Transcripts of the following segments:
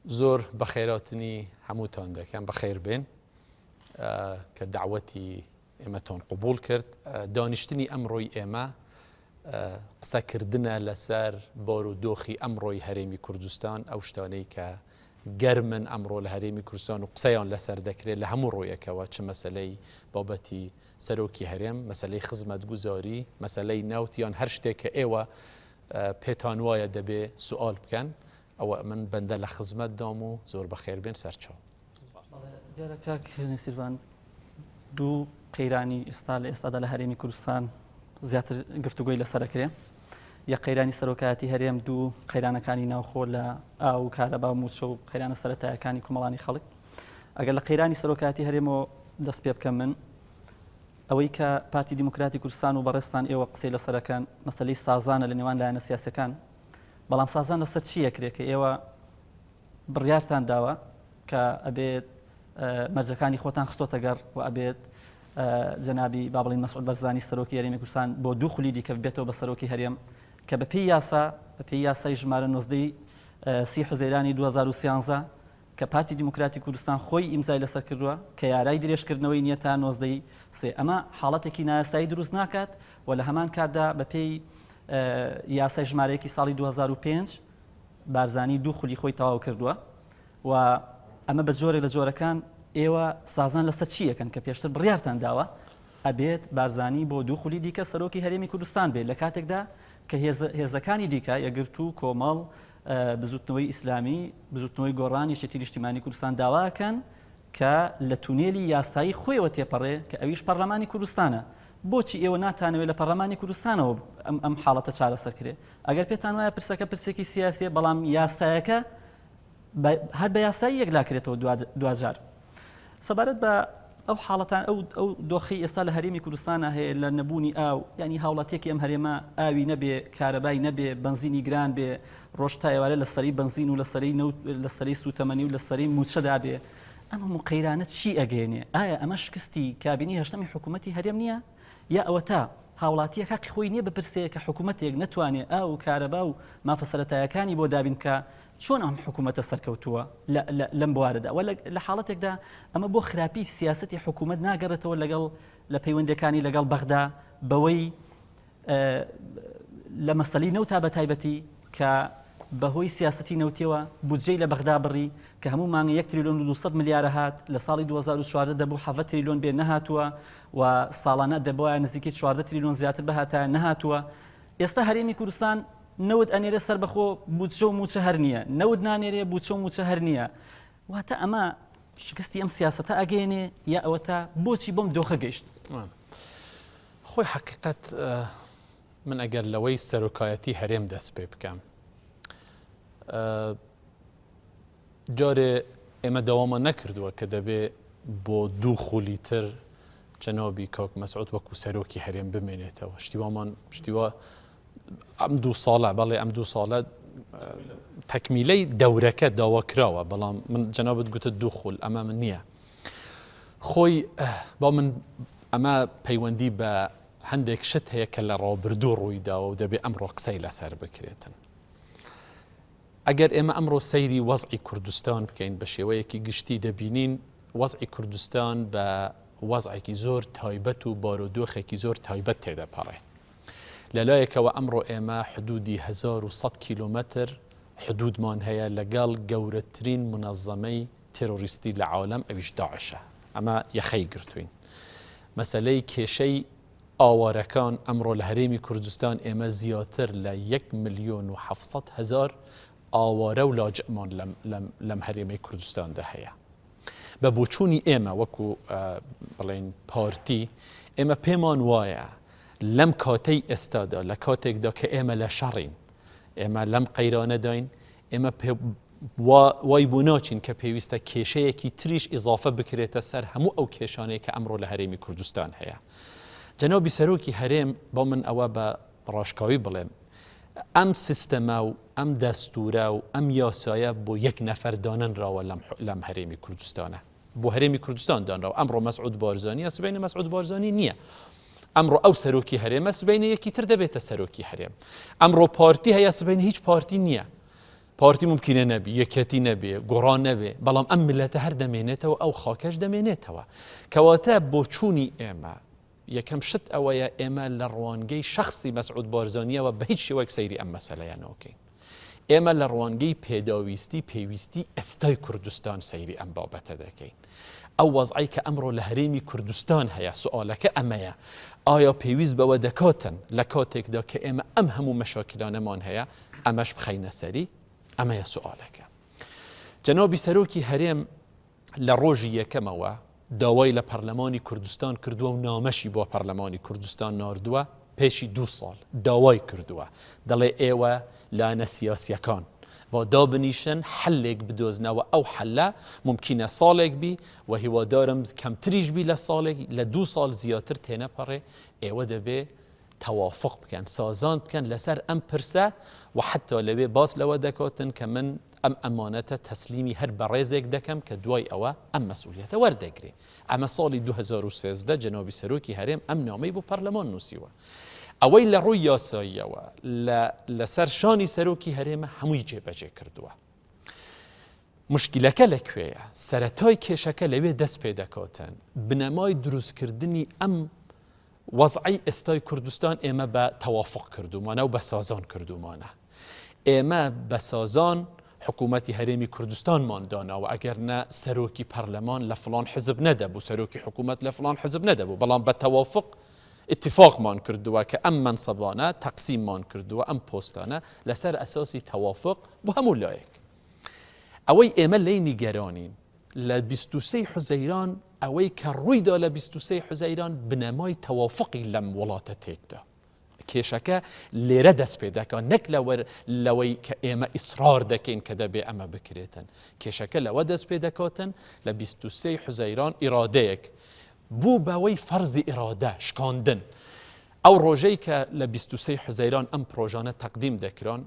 زۆر بەخێراتنی هەمووتان دەکەم بەخێر بێن کە داوەتی ئێمەتان قبول کرد دانیشتنی ئەمڕۆی ئێمە قسەکردنە لەسەر بارودۆخی ئەمڕۆی هەرێمی کوردستان ئەو شتانەی کە گەرمن ئەمڕۆ لە هەرێمی کوردستان و قسەیان لەسەر دەکرێت لە هەموو ڕوویەکەوە چ مەسلەی بابەتی سەرۆکی هەرێم مەسلەی خزمەتگوزاری مەسلەی نەوت یان هەر شتێک کە ئێوە پێتان وایە دەبێ سوال بکەن ئەوە من بەندە لە خزمەت دام و زۆر بەخێر بێن سەرچاو. دیارە کاک نێچیرڤان دوو قەیرانی ئێستا لە ئێستادا لە هەرێمی کوردستان زیاتر گفتوگۆی لەسەر ئەکرێ یەک قەیرانی سەرۆکایەتی هەرێم دوو قەیرانەکانی ناوخۆ لە ئاو و کارەبا و مووچە و قەیرانە سەرەتایەکانی کۆمەڵانی خەڵک ئەگەر لە قەیرانی سەرۆکایەتی هەرێمەوە دەست پێ بکەم من ئەوەی کە پارتی دیموکراتی کوردستان و بەڕێزتان ئێوە قسەی لەسەرەکەن مەسەلەی سازانە لە نێوان لایەنە سیاسەکان بەڵام سازان لەسەر چی ئەکرێ کە ئێوە بڕیارتان داوە کە ئەبێت مەرجەکانی خۆتان خستۆتە گەڕ و ئەبێت جەنابی با بڵین مەسعود بەرزانی سەرۆکی هەرێمی کوردستان بۆ دوو خولی دیکە بێتەوە بە سەرۆکی هەرێم کە بە پێی یاسا بە پێی یاسای ژمارە 19 سی حوزەیرانی 2013 کە پارتی دیموکراتی کوردستان خۆی ئیمزای لەسەر کردووە کە یارای درێژکردنەوەی نییە تا 19 سێ ئەمە حاڵەتێکی نایاسایی دروست ناکات و لە هەمان کاتدا بە پێی یاسای ژمارەیەکی ساڵی 2005 بارزانی دوو خولی خۆی تەواو کردووە و ئەمە بە جۆرێک لە جۆرەکان ئێوە سازان لەسەر چی ئەکەن کە پێشتر بڕیارتان داوە ئەبێت بارزانی بۆ دوو خولی دیکە سەرۆکی هەرێمی کوردستان بێت لە کاتێکدا کە هێزەکانی دیکە یەکگرتوو کۆمەڵ بزوتنەوەی ئیسلامی بزوتنەوەی گۆڕان یەکێتی نیشتیمانی کوردستان داواکەن کە لە تونێلی یاسایی خۆیەوە تێپەڕێ کە ئەویش پەرلەمانی کوردستانە بۆچی ئێوە ناتانەوێت لە پەرلەمانی کوردستانەوە ئەم حاڵەتە چارەسەر کرێ ئەگەر پێتان وایە پرسەکە پرسێکی سیاسیە بەڵام یاسایەکە هەر بە یاسایی یەکلاکرێتەوە دواجار. سەبارەت بە ئەو حاڵەتان ئەو ئەو دۆخی ئێستا لە هەرێمی کوردستانە هەیە لە نەبوونی ئاو ینی هاوڵاتیەکی ئەم هەرێمە ئاوی نەبێ کارەبای نەبێ بنزینی گران بێ ڕۆژ تا ئێوارە لە سەری بنزین و لە سەری نەوت لە سەری سوتەمەنی و لە سەری موچەدا بێ ئەم هەموو قەیرانە چی ئەگەێنێ ئایا ئەمە شکستی کابینی هەشتەمی حکوومەتی هەرێم نییە یا ئەوەتا هاوڵاتییەک هەقی خۆی نییە بپرسێ کە حکوومەتێک نەتوانێ ئاو و کارەبا و مافە سەرەتایەکانی بۆ دابین بکا چۆن ئەم حکوومەتە سەرکەوتووە لەم بوارەدا و لە حاڵەتێکدا ئەمە بۆ خراپی سیاسەتی حکوومەت ناگەڕێتەوە لەگەڵ لە پەیوەندەکانی لەگەڵ بەغدا بەوەی لە مەسەلەی نەوتا بە تایبەتی کە بەهۆی سیاسەتی نەوتیەوە بودجەی لە بەغدا بڕی کە هەموو مانگە 1 تریلیۆن و 200 ملیارە هات لە ساڵی 2014 دەبوو 7 تریلیۆن بێ نەهاتووە و ساڵانە دەبوایە نزیکەی 14 تریلیۆن زیاتر بهاتایە نەهاتووە ئێستا هەرێمی کوردستان نەوت ئەنێرێ سەربەخۆ بودجە و موچە هەر نییە نەوت نانێرێ بودجە و موچە هەر نییە واتە ئەمە شکستی ئەم سیاسەتە ئەگەیەنێ یا ئەوەتا بۆچی بەم دۆخە گەیشت؟ خۆی حەقیقەت من ئەگەر لەوەی سەرۆکایەتی هەرێم دەست پێ بکەم جارێ ئێمە داوامان نەکردووە کە دەبێ بۆ دوو خولی تر جەنابی کاک مەسعود وەکو سەرۆکی هەرێم بمێنێتەوە شتیوامان شتیوا ئەم دوو ساڵە بەڵێ ئەم دوو ساڵە تەکمیلەی دەورەکە داوا کراوە بەڵام من جەنابت گوتە دوو خول ئەمە من نییە خۆی با من ئەمە پەیوەندی بە هەندێک شت هەیە کە لە ڕابردوو ڕووی داوە و دەبێ ئەمڕۆ قسەی لەسەر بکرێتن. ئەگەر ئێمە ئەمڕۆ سەیری وەزعی کوردستان بکەین بە شێوەیەکی گشتی دەبینین وەزعی کوردستان بە وەزعێکی زۆر تایبەت و بارودۆخێکی زۆر تایبەت تێدەپەڕێ. لەلایەکەوە ئەمڕۆ ئێمە حدودی 1100 کیلۆمەتر حدودمان هەیە لەگەڵ گەورەترین منەزەمەی تێرۆریستی لە عالەم ئەویش داعشە ئەمە یەخەی گرتوین مەسەلەی کێشەی ئاوارەکان ئەمڕۆ لە هەرێمی کوردستان ئێمە زیاتر لە یەک ملیۆن و 700 هەزار ئاوارە و لاجئمان لەم, لەم, لەم هەرێمەی کوردستاندا هەیە بە بۆچوونی ئێمە وەکو بڵێن پارتی ئێمە پێمان وایە لەم کاتەی ئێستادا لە کاتێکدا کە ئێمە لە شەڕین ئێمە لەم قەیرانەداین ئێمە وای بۆ ناچین کە پێویستە کێشەیەکی تریش ئیزافە بکرێتە سەر هەموو ئەو کێشانەی کە ئەمڕۆ لە هەرێمی کوردستان هەیە. جەنابی سەرۆکی هەرێم بۆ من ئەوە بە ڕاشکاوی بڵێم ئەم سیستەمە و ئەم دەستورە و ئەم یاسایە بۆ یەک نەفەر دانەنراوە لەم هەرێمی کوردستانە بۆ هەرێمی کوردستان دانراوە ئەمڕۆ مەسعود بارزانیە سبەینێ مەسعود بارزانی نییە ئەمڕۆ ئەو سەرۆکی هەرێمە سبەینێ یەکی تر دەبێتە سەرۆکی هەرێم ئەمڕۆ پارتی هەیە سبەینێ هیچ پارتی نییە. پارتی مومکینە نەبی، یەکیەتی نەبێ، گۆڕان نەبێ، بەڵام ئەم میللەتە هەر دەمێنێتەوە، ئەو خاکەش دەمێنێتەوە. کەواتە بۆچوونی ئێمە، یەکەم شت ئەوەیە ئێمە لە ڕوانگەی شەخسی مەسعود بارزانییەوە بە هیچ شێوەیەک سەیری ئەم مەسەلەیە ناکەین. ئێمە لە ڕوانگەی پێداویستی پێویستی ئێستای کوردستان سەیری ئەم بابەتە دەکەین. ئەو وەزعەی کە ئەمڕۆ لە هەرێمی کوردستان هەیە، سوئالەکە ئەمەیە، ئایا پێویست بەوە دەکاتن لە کاتێکدا کە ئێمە ئەم هەموو مەشاکلانەمان هەیە، ئەمەش بخەینە سەری؟ ئەمەیە سوئالەکە. جەنابی سەرۆکی هەرێم لە ڕۆژی یەکەمەوە داوای لە پەرلەمانی کوردستان کردووە و نامەشی بۆ پەرلەمانی کوردستان ناردووە پێشی دوو ساڵ داوای کردووە دەڵێ ئێوە لایەنە سیاسیەکان با دابنیشن حلێک بدۆزنەوە ئەو حلە ممکنە ساڵێک بی و هیوادارم کەمتریش بی لە ساڵێک لە دوو ساڵ زیاتر تێنەپەڕێ ئێوە دەبێ تەوافق بکەن سازان بکەن لەسەر ئەم پرسە و حتا لەوێ باس لەوە دەکاتن کە من ئەم ئەمانەتە تەسلیمی هەر بەڕێزێک دەکەم کە دوای ئەوە ئەم مەسئولیەتە وەردەگرێ. ئەمە ساڵی 2013 جەنابی سەرۆکی هەرێم ئەم نامەی بۆ پەرلەمان نووسیوە. ئەوەی لە ڕووی یاساییەوە لە لەسەر شانی سەرۆکی هەرێمە هەمووی جێبەجێ کردووە. مشکلەکە لە کوێیە؟ سەرەتای کێشەکە لەوێ دەست پێ دەکاتن. بنەمای دروستکردنی ئەم وەزعی ئێستای کوردستان ئێمە بە تەوافق کردوومانە و بە سازان کردوومانە. ئێمە بە سازان حکوومەتی هەرێمی کوردستانمان داناوە ئەگەر نە سەرۆکی پەرلەمان لە فڵان حزب نەدەبوو سەرۆکی حکوومەت لە فڵان حزب نەدەبوو بەڵام بە تەوافق اتفاقمان کردووە کە ئەم مەنسەبانە تەقسیممان کردووە ئەم پۆستانە لەسەر ئەساسی تەوافق بۆ هەموو لایەک. ئەوەی ئێمە لێی نیگەرانین لە 23 حوزەیران ئەوەی کە ڕوویدا لە 23 حوزەیران بنەمای تەوافقی لەم وڵاتە تێکدا. کێشەکە لێرە دەست پێ دەکات نەک لەوەر لەوەی کە ئێمە ئیسرار دەکەین کە دەبێ ئەمە بکرێتن. کێشەکە لەوە دەست پێ دەکاتن لە 23 حوزەیران ئیرادەیەک بوو بەوەی فەرزی ئیرادە شکاندن. ئەو ڕۆژەی کە لە 23 حوزەیران ئەم پرۆژانە تەقدیم دەکران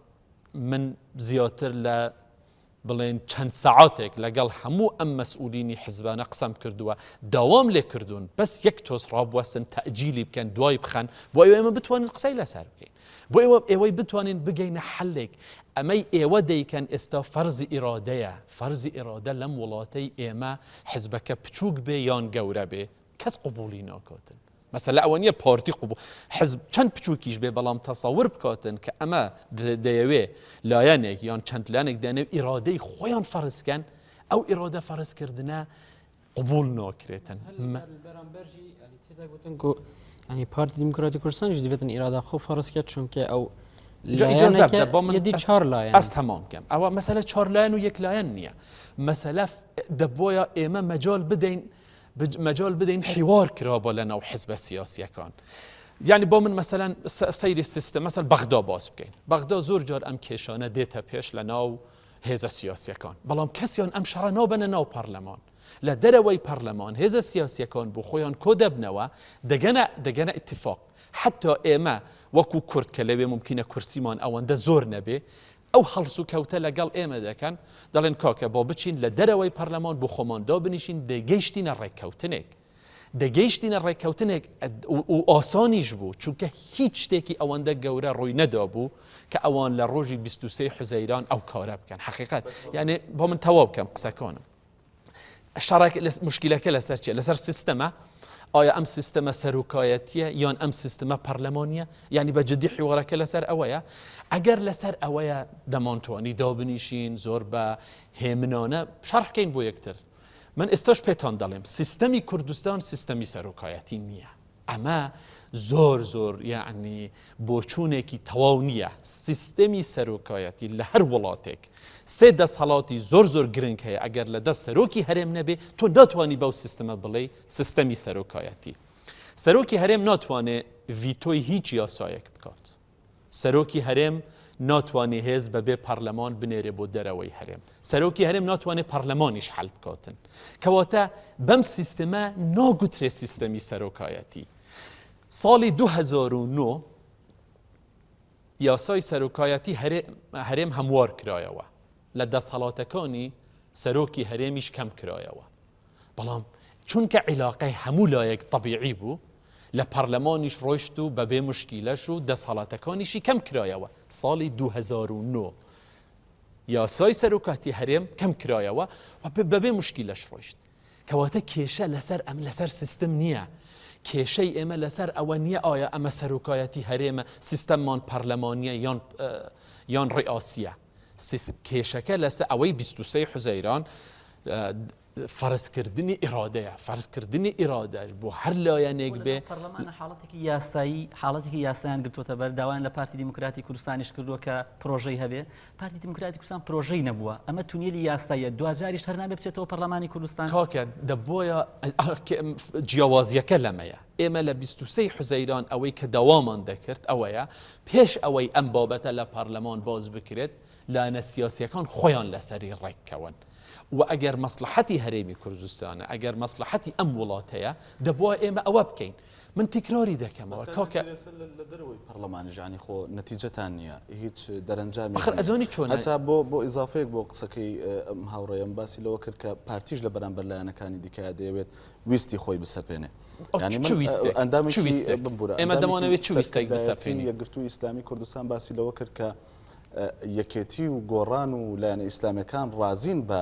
من زیاتر لە بڵێن چەند سەعاتێک لەگەڵ هەموو ئەم مەسئولینی حزبانە قسەم کردووە داوام لێ کردوون بەس یەک تۆز ڕابوەستن تەئجیلی بکەن دوای بخەن بۆ ئەوەی ئێمە بتوانین قسەی لەسەر بکەین بۆ ئێوە ئێوەی بتوانین بگەینە حەلێک ئەمەی ئێوە دەیکەن ئێستا فەرزی ئیرادەیە فەرزی ئیرادە لەم وڵاتەی ئێمە حزبەکە بچووک بێ یان گەورە بێ کەس قبوڵی ناکاتن مەسەلە ئەوە نییە پارتی قبوڵ حزب چەند بچووکیش بێ بەڵام تەسەور بکاتن کە ئەمە دەیەوێ لایەنێک یان چەند لایەنێک دەیانەوێ ئیرادەی خۆیان فەرزکەن ئەو ئیرادە فەرزکردنە قبول ناکرێتن ینی پارتی دیموکراتی کوردستانیش دەبێتن ئیرادا خۆ فەرز کرد چونکە ئەو چوار لایەن ئەس تەمام کەم ئەوە مەسەلە چوار لایەن و یەک لایەن نییە مەسەلە دەبۆیە ئێمە مەجال بدەین مەجال بدەین حیوار کرابا لە ناو حزبە سیاسیەکان. یعنی بۆ من مەسەلەن سەیری سیستم مەسەل بەغدا باس بکەین بەغدا زۆر جار ئەم کێشانە دێتە پێش لە ناو هێزە سیاسیەکان بەڵام کەسیان ئەم شەڕە نابەنە ناو پەرلەمان لە دەرەوەی پەرلەمان هێزە سیاسیەکان بۆ خۆیان کۆ دەبنەوە دەگەنە دەگەنە اتفاق حتی ئێمە وەکو کورد کە لەوێ ممکنە کورسیمان ئەوەندە زۆر نەبێ ئەو هەڵسوکەوتە لەگەڵ ئێمە دەکەن، دەڵێن کاکە با بچین لە دەرەوەی پەرلەمان بۆ خۆمان دابنیشین، دەگەیشتینە ڕێککەوتنێک. دەگەیشتینە ڕێککەوتنێک و ئاسانیش بوو، چونکە هیچ شتێکی ئەوەندە گەورە ڕووی نەدابوو کە ئەوان لە ڕۆژی 23 حوزەیران ئەو کارە بکەن. حەقیقەت یعنی با من تەواو بکەم قسەکانم. شەڕەکە مشکلەکە لەسەر چیە؟ لەسەر سیستەمە؟ ئایا ئەم سیستەمە سەرۆکایەتیە یان ئەم سیستمە پەرلەمانیە؟ یعنی بە جدی حیوارەکە لەسەر ئەوەیە؟ ئەگەر لەسەر ئەوەیە دەمانتوانی دابنیشین زۆر بە هێمنانە شەرح بکەین بۆ یەکتر. من ئێستاش پێتان دەڵێم سیستەمی کوردستان سیستەمی سەرۆکایەتی نییە. ئەمە زۆر زۆر یەعنی بۆچوونێکی تەواو نییە. سیستەمی سەرۆکایەتی لە هەر وڵاتێک سێ دەسهەڵاتی زۆر زۆر گرنگ هەیە ئەگەر لە دەست سەرۆکی هەرێم نەبێ تۆ ناتوانی بەو سیستمە بڵێی سیستەمی سەرۆکایەتی. سەرۆکی هەرێم ناتوانێ ڤیتۆی هیچ یاسایەک بکات. سەرۆکی هەرێم ناتوانێ هێز بەبێ پەرلەمان بنێرێ بۆ دەرەوەی هەرێم. سەرۆکی هەرێم ناتوانێ پەرلەمانیش حەل بکاتن. کەواتە بەم سیستمە ناگوترێ سیستەمی سەرۆکایەتی. ساڵی 2009 یاسای سەرۆکایەتی هەرێم هەموار کرایەوە. لە دەسهەڵاتەکانی سەرۆکی هەرێمیش کەم کرایەوە. بەڵام چونکە عیلاقەی هەموو لایەک تەبیعی بوو، لە پەرلەمانیش ڕۆیشت و بەبێ موشکیلەش و دەسهەڵاتەکانیشی کەم کرایەوە، ساڵی 2009. یاسای سەرۆکاتی هەرێم کەم کرایەوە و بەبێ مشکیلەش ڕۆیشت. کەواتە کێشە لەسەر ئەم لەسەر سیستم نییە. کێشەی ئێمە لەسەر ئەوە نییە ئایا ئەمە سەرۆکایەتی هەرێمە، سیستەممان پەرلەمانییە یان یان ڕیاسییە. کێشەکە لەسەر ئەوەی 23 حوزەیران فەرزکردنی ئیرادەیە، فەرزکردنی ئیرادەش بۆ هەر لایەنێک بێ. پەرلەمانە حاڵەتێکی یاسایی حاڵەتێکی یاسایان گرتووەتە بەر، داوایان لە پارتی دیموکراتی کوردستانیش کردووە کە پرۆژەی هەبێ، پارتی دیموکراتی کوردستان پرۆژەی نەبووە، ئەمە تونێلی یاساییە، دواجاریش هەر نابێ بچێتەوە پەرلەمانی کوردستان. کاکە دەبۆیە جیاوازیەکە لەمەیە، ئێمە لە 23 حوزەیران ئەوەی کە داوامان دەکرد ئەوەیە پێش ئەوەی ئەم بابەتە لە پەرلەمان باس بکرێت لایەنە سیاسیەکان خۆیان لەسەری ڕێککەون و ئەگەر مەسڵەحەتی هەرێمی کوردستانە، ئەگەر مەسڵەحەتی ئەم وڵاتەیە، دەبوا ئێمە ئەوە بکەین. من تیکراری دەکەمەوە کاکە. لە دەرەوەی پەرلەمانیش یانی خۆ نەتیجەتان نییە، هیچ دەرەنجامێک ئەخر ئەزانی چۆنە؟ هەتا بۆ بۆ ئیزافەیەک بۆ قسەکەی ئەم هاوڕێیەم باسی لەوە کرد کە پارتیش لە بەرامبەر لایەنەکانی دیکە دەیەوێت ویستی خۆی بسەپێنێ. یانی من ئەندامێکی ببورە ئێمە دەمانەوێت چ ویستێک بسەپێنین؟ یەکگرتووی ئیسلامی کوردستان باسی لەوە کرد کە یەکێتی و گۆڕان و لایەنە ئیسلامیەکان ڕازین بە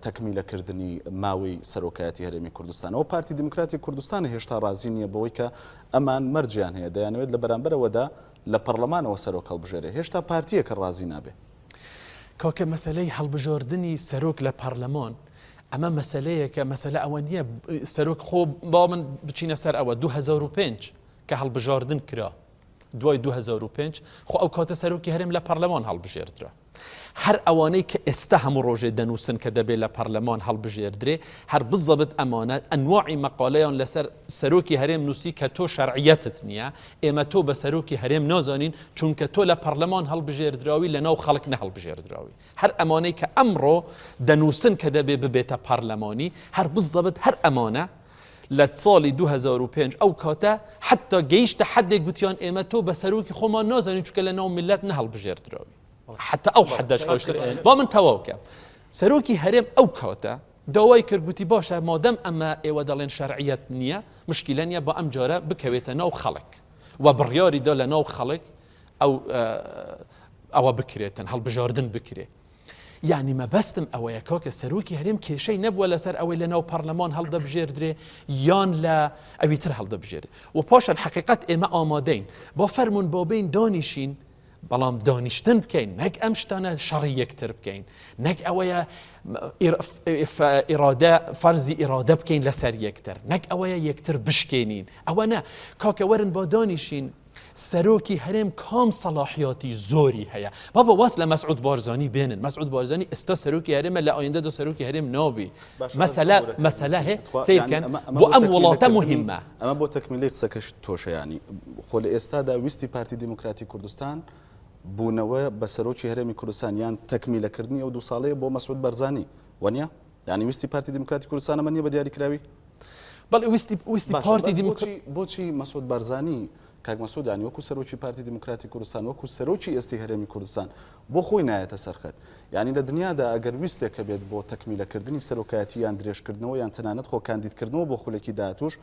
تەکمیلەکردنی ماوەی سەرۆکایەتی هەرێمی کوردستان. ئەوە پارتی دیموکراتی کوردستان هێشتا ڕازی نییە بەوەی کە ئەمان مەرجیان هەیە، دەیانەوێت لە بەرامبەرەوەدا لە پەرلەمانەوە سەرۆک هەڵبژێرێ، هێشتا پارتییەکە ڕازی نابێ. کاکە مەسەلەی هەڵبژاردنی سەرۆک لە پەرلەمان ئەمە مەسەلەیەکە، مەسەلە ئەوە نییە سەرۆک خۆ با من بچینە سەر ئەوە 2005 کە هەڵبژاردن کرا دوای 2005 خۆ ئەو کاتە سەرۆکی هەرێم لە پەرلەمان هەڵبژێردرا. هەر ئەوانەی کە ئێستا هەموو ڕۆژێ دەنووسن کە دەبێ لە پەرلەمان هەڵبژێردرێ، هەر بزەبت ئەمانە ئەنواعی مەقالەیان لەسەر سەرۆکی هەرێم نووسی کە تۆ شەرعیەتت نییە، ئێمە تۆ بە سەرۆکی هەرێم نازانین چونکە تۆ لە پەرلەمان هەڵبژێردراوی لە ناو خەڵک نەهەڵبژێردراوی. هەر ئەمانەی کە ئەمڕۆ دەنووسن کە دەبێ ببێتە پەرلەمانی، هەر بزەبت هەر ئەمانە لە ساڵی 2005 ئەو کاتە حەتتا گەیشتە حەدێک گوتیان ئێمە تۆ بە سەرۆکی خۆمان نازانین چونکە لە ناو میللەت نەهەڵبژێردراوی. حەتتا ئەو حەدەش ڕۆیشتن. با من تەواو کەم. سەرۆکی هەرێم ئەو کاتە داوای کرد گوتی باشە مادەم ئەمە ئێوە دەڵێن شەرعیەت نییە مشکیلە نییە با ئەم جارە بکەوێتە ناو خەڵک و بڕیاری دا لە ناو خەڵک ئەو ئەوە بکرێتن هەڵبژاردن بکرێ. یانی مەبەستم ئەوەیە کاکە سەرۆکی هەرێم کێشەی نەبووە لەسەر ئەوەی لە ناو پەرلەمان هەڵدەبژێردرێ یان لە ئەوی تر هەڵدەبژێرێ و پاشان حقیقت ئێمە ئامادەین با فەرمونون با بین دانیشین بەڵام دانیشتن بکەین نەک ئەم شتانە شەڕی یەکتر بکەین نەک ئەوەیە ئیرادە فەرزی ئیرادە بکەین لەسەر یەکتر نەک ئەوەیە یەکتر بشکێنین ئەوە نە کاکە وەرن با دانیشین سەرۆکی هەرێم کام سەڵاحیاتی زۆری هەیە؟ بابا واز لە مەسعود بارزانی بێنن، مەسعود بارزانی ئێستا سەرۆکی هەرێمە لە ئایندەدا سەرۆکی هەرێم نابی. مەسەلە مەسەلە هەیە سەیر کەن بۆ ئەم وڵاتە موهیمە. ئەمە بۆ تەکمیلەی قسەکەش تۆشە یانی خۆ لە ئێستادا ویستی پارتی دیموکراتی کوردستان بوونەوە بە سەرۆکی هەرێمی کوردستان یان تەکمیلەکردنی ئەو دوو ساڵەیە بۆ مەسعود بارزانی وەنیە؟ یانی ویستی پارتی دیموکراتی کوردستان ئەمە نییە بە دیاریکراوی؟ بەڵێ ویستی ویستی پارتی دیموکراتی بۆچی مەسعود بارزانی کاک مەسعود یانی وەکو سەرۆکی پارتی دیموکراتی کوردستان وەکو سەرۆکی ئێستی هەرێمی کوردستان بۆ خۆی نایەتە سەرخەت یانی لە دنیادا ئەگەر ویستێک هەبێت بۆ تەکمیلەکردنی سەرۆکایەتی یان درێژکردنەوە یان تەنانەت خۆ کاندیدکردنەوە بۆ خولێکی داهاتووش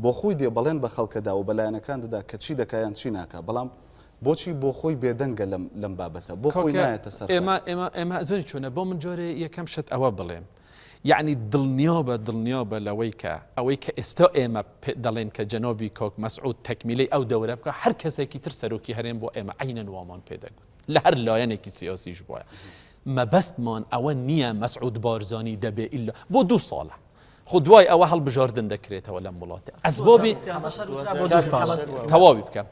بۆ خۆی دێ بەڵێن بە خەڵکەدا و بە لایەنەکان دەدا کە چی دەکا یان چی ناکا بەڵام بۆچی بۆ خۆی بێدەنگە لەم لەم بابەتە بۆ خۆی نایەتە سەر ئێمە ئێمە ئێمە زۆری چۆنە بۆ من جۆرێ یەکەم شت ئەوە بڵێم یەعنی دڵنیابە دڵنیابە لەوەی کە ئەوەی کە ئێستا ئێمە دەڵێن کە جەنابی کاک مەسعود تەکمیلەی ئەو دەورە بکا هەر کەسێکی تر سەرۆکی هەرێم بۆ ئێمە عەینەن وامان پێ دەگوت لە هەر لایەنێکی سیاسیش بۆیە مەبەستمان ئەوە نییە مەسعود بارزانی دەبێ ئیلا بۆ دوو ساڵە خۆ دوای ئەوە هەڵبژاردن دەکرێتەوە لەم وڵاتە ئەسبابی تەواوی بکەم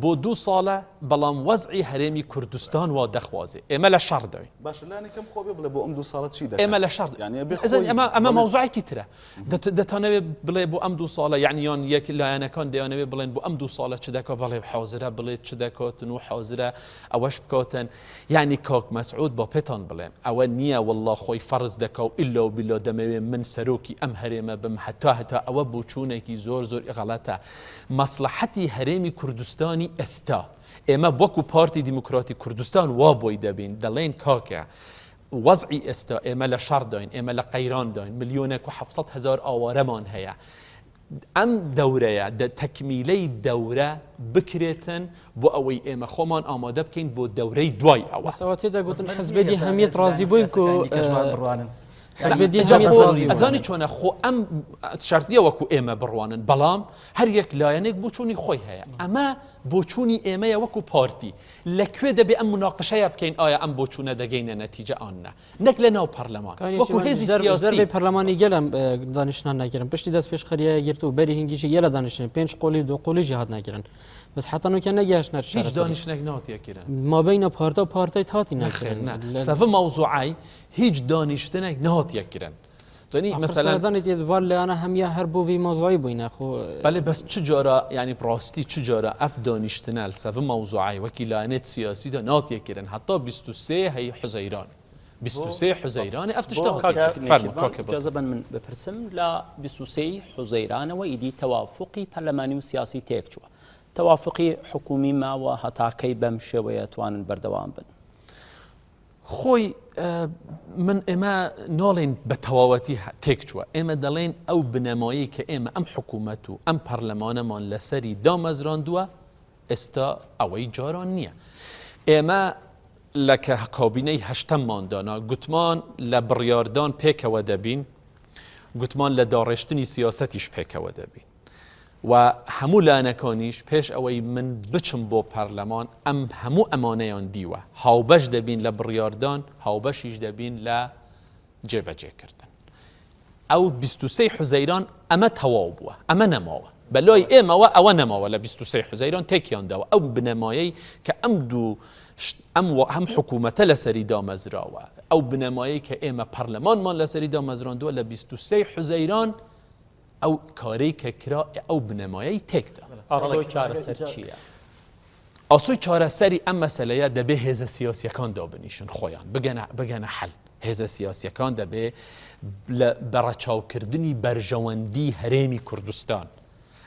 بۆ دوو ساڵە بەڵام وەزعی هەرێمی کوردستان وا دەخوازێ ئێمە لە شەڕ دەوین. باشە لانی کەم خۆ بێ بڵێ بۆ ئەم دوو ساڵە چی دەکات؟ ئێمە لە شەڕ یانی ئەبێ ئەزانی خۆی ئەمە ئەمە بڵێ. مەوزوعێکی ترە دەتانەوێ بڵێ بۆ ئەم دوو ساڵە یعنی یان یەک لایەنەکان دەیانەوێ بڵێن بۆ ئەم دوو ساڵە چ دەکات بەڵێ حازرە بڵێت چ دەکاتن و حازرە ئەوەش بکاتن یعنی کاک مەسعود با پێتان بڵێم ئەوە نییە والله خۆی فەرز دەکا و ئیلا و بیلا دەمەوێ من سەرۆکی ئەم هەرێمە بم هەتا هەتا ئەوە بۆچوونێکی زۆر زۆر غەڵەتە مەسڵەحەتی هەرێمی کوردستانی ئێستا، ئێمە وەکو پارتی دیموکراتی کوردستان وا بۆی دەبین، دەڵێین کاکە وەزعی ئێستا ئێمە لە شەڕداین، ئێمە لە قەیرانداین، ملیۆنێک و 700 هەزار ئاوارەمان هەیە. ئەم دەورەیە دە تەکمیلەی دەورە بکرێتن بۆ ئەوەی ئێمە خۆمان ئامادە بکەین بۆ دەورەی دوای ئەوە. بەس ئەوە تێدا گوتن حزبێ دی هەمیت ڕازی بووین کو بڕوانن. حزبێ دی هەمیت ڕازی بوون. ئەزانی چۆنە خۆ ئەم شەرت نییە وەکو ئێمە بڕوانن بەڵام هەر یەک لایەنێک بۆچوونی خۆی هەیە ئەمە بۆچوونی ئێمەیە وەکو پارتی لە کوێ دەبێ ئەم مناقشەیە بکەین ئایا ئەم بۆچوونە دەگەینە نەتیجە ئان نا نەک لە ناو پەرلەمان وەکو هێزی سیاسی. پەرلەمانی گەلم دانیشتنان ناکردن پشتی دەست پێش خەریە گرت و بەری هینگیشی گەلە دانیشتن پێنج قۆلی و دو قۆلیژی هات ناکردن بەس حتا نوکە نەگەشتنە هیچ دانیشتنێک ناتیە کردن مابینە پارتە و پارتەی تاتی ناکردن سەڤ مەوزوعای هیچ دانیشتنێک نهاتیە کردن یعنی مثلا دانیت ێدوار لەیانە هەمیە هەر بۆ وی مەوزوعی بووینە خۆ بەێ بەس چ جۆرە ینی ڕاستی چ جۆرە ئەف دانیشتنە سەڤ مەوزوعای وەکی لایەنێت سیاسیدا ناتیە کردن حتا 23 هەی حوزەیران 23 حوزەیرانی ئەف تشتە اجازە بن من بپرسم لە 23 حوزەیرانەوە ئیدی تەوافقی پەرلەمانی و سیاسی تێکچووە تەوافقی حکومی ماوە هەتاکەی بەم شێوەیە توانن بەردەوام بن. خۆی من ئێمە ناڵێن بە تەواوەتی تێکچووە ئێمە دەڵێن ئەو بنەمایەی کە ئێمە ئەم حکوومەت و ئەم پەرلەمانەمان لەسەری دامەزراندووە ئێستا ئەوەی جاران نییە ئێمە لە کە کابینەی هەشتەممان دانا گوتمان لە بڕیاردان پێکەوە دەبین گوتمان لە داڕێشتنی سیاسەتیش پێکەوە دەبین و هەموو لایەنەکانیش پێش ئەوەی من بچم بۆ پەرلەمان ئەم هەموو ئەمانەیان دیوە، هاوبەش دەبین لە بڕیاردان، هاوبەشیش دەبین لە جێبەجێکردن. ئەو 23 حوزەیران ئەمە تەواو بووە، ئەمە نەماوە. بە لای ئێمەوە ئەوە نەماوە لە 23 حوزەیران تێکیان داوە. ئەو بنەمایەی کە ئەم دوو ئەم هەم حکوومەتە لەسەری دامەزراوە، ئەو بنەمایەی کە ئێمە پەرلەمانمان لەسەری دامەزراندووە لە 23 حوزەیران ئەو کارەی کە کرا ئەو بنەمایەی تێکدا. ئاسۆی چارەسەر چییە؟ ئاسۆی چارەسەری ئەم مەسەلەیە دەبێ هێزە سیاسیەکان دابنیشن خۆیان بگەنە بگەنە حەل. هێزە سیاسیەکان دەبێ لە بەڕەچاوکردنی بەرژەوەندی هەرێمی کوردستان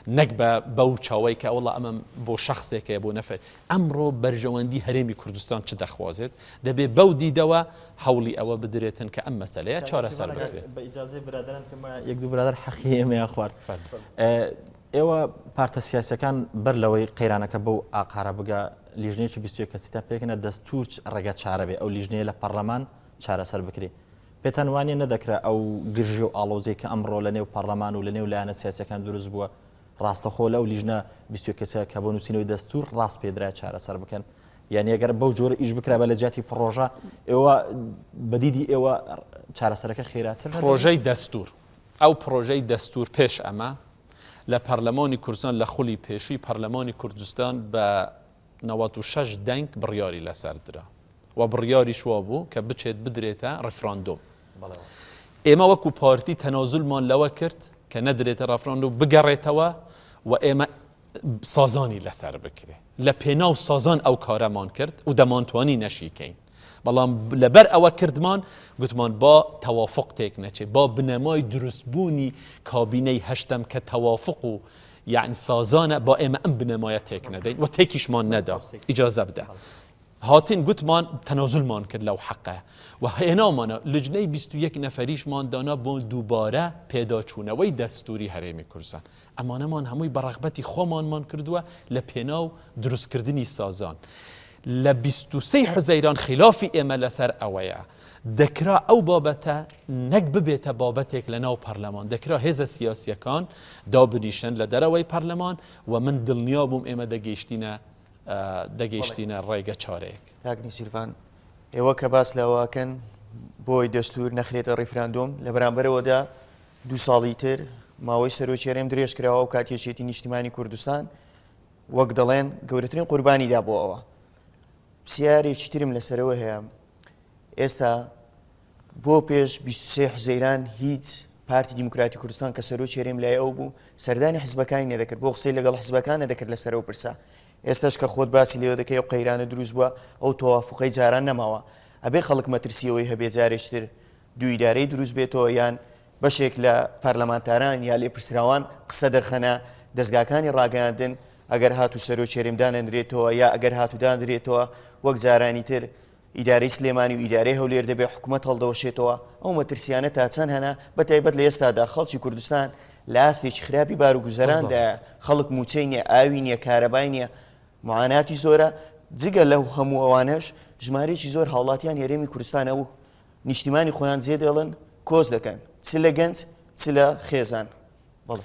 نەک بە بەو چاوەی کە وەڵا ئەمە بۆ شەخسێکەیە بۆ نەفەر ئەمڕۆ بەرژەوەندی هەرێمی کوردستان چ دەخوازێت دەبێ بەو دیدەوە هەوڵی ئەوە بدرێتن کە ئەم مەسەلەیە چارەسەر بکرێت. بە ئیجازەی برادەران پێم وایە یەک دوو برادەر حەقی ئێمەیان خوارد. ئێوە پارتە سیاسیەکان بەر لەوەی قەیرانەکە بەو ئاقارە بگا لیژنەیەکی 21 کەسیتان پێکەنە دەستور ڕێگە چارە بێ ئەو لیژنەیە لە پەرلەمان چارەسەر بکرێ پێتان وانە نەدەکرا ئەو گرژی و ئاڵۆزیە کە ئەمڕۆ لە نێو پەرلەمان و لە نێو لایەنە سیاسەکان دروست بووە ڕاستەخۆ لەو لیژنە 21 کەسە کە بۆ نووسینەوەی دەستور ڕاست پێدرا چارەسەر بکەن یانی ئەگەر بەو جۆرە ئیش بکرابا لە جیاتی پڕۆژە ئێوە بە دیدی ئێوە چارەسەرەکە خێراتر نەدەبوو؟ پڕۆژەی دەستور ئەو پڕۆژەی دەستور پێش ئەمە لە پەرلەمانی کوردستان لە خولی پێشووی پەرلەمانی کوردستان بە 96 دەنگ بڕیاری لەسەر درا و بڕیاریش وابوو کە بچێت بدرێتە ڕیفراندۆم ئێمە وەکو پارتی تەنازولمان لەوە کرد کە نەدرێتە ڕەفراندۆم بگەڕێتەوە و ئێمە سازانی لەسەر بکرێ لە پێناو سازان ئەو کارەمان کرد و دەمانتوانی نەشیکەین بەڵام لەبەر ئەوە کردمان گوتمان با تەوافق تێک نەچێ با بنەمای دروستبوونی کابینەی هەشتەم کە تەوافق و یعنی سازانە با ئێمە ئەم بنەمایە تێک نەدەین و تێکیشمان نەدا ئیجازە بدە هاتین گوتمان تەنازولمان کرد لەو حەقە و هێناومانە لجنەی 21 نەفەریشمان دانا بۆ دووبارە پێداچوونەوەی دەستوری هەرێمی کوردستان ئەمانەمان هەمووی بە ڕەغبەتی خۆمانمان کردووە لە پێناو دروستکردنی سازان. لە 23 حوزەیران خیلافی ئێمە لەسەر ئەوەیە دەکرا ئەو بابەتە نەک ببێتە بابەتێک لە ناو پەرلەمان دەکرا هێزە سیاسیەکان دابنیشن لە دەرەوەی پەرلەمان و من دڵنیا بووم ئێمە دەگەیشتینە دەگەیشتینە ڕێگە چارەیەک. کاک نێچیرڤان ئێوە کە باس لەوە ئەکەن بۆی دەستور نەخرێتە ڕیفراندۆم لە بەرامبەرەوەدا دوو ساڵی تر ماوەی سەرۆکی هەرێم درێژ کراوە ئەو کات یەکێتی نیشتیمانی کوردستان وەک دەڵێن گەورەترین قوربانی دا بۆ ئەوە پرسیارێکی ترم لەسەرەوە هەیە ئێستا بۆ پێش 23 حزەیران هیچ پارتی دیموکراتی کوردستان کە سەرۆکی هەرێم لای ئەو بوو سەردانی حزبەکانی نەدەکرد بۆ قسەی لەگەڵ حزبەکان نەدەکرد لەسەرەوە پرسە ئێستاش کە خۆت باسی لێوە دەکەی ئەو قەیرانە دروست بووە ئەو تەوافقەی جاران نەماوە ئەبێ خەڵک مەترسیەوەی هەبێ جارێکتر دوو ئیدارەی دروست بێتەوە یان بەشێک لە پەرلەمانتاران یا لێپرسراوان قسە دەخەنە دەزگاکانی ڕاگەیاندن ئەگەر هاتوو سەرۆکی هەرێم دانەنرێتەوە یا ئەگەر هاتوو دانرێتەوە وەک جارانی تر ئیدارەی سلێمانی و ئیدارەی هەولێر دەبێت حکومەت هەڵدەوەشێتەوە ئەو مەترسیانە تا چەند هەنە بە تایبەت لە ئێستادا خەڵکی کوردستان لە ئاستێکی خراپی باروگوزەراندایە، خەڵک مووچەی نییە، ئاوی نییە، کارەبای نییە، معاناتی زۆرە، جگە لەو هەموو ئەوانەش ژمارەیەکی زۆر هاوڵاتیانی هەرێمی کوردستان ئەو نیشتیمانی خۆیان جێدێڵن کۆچ دەکەن چ لە گەنج چ لە خێزان. بەڵێ.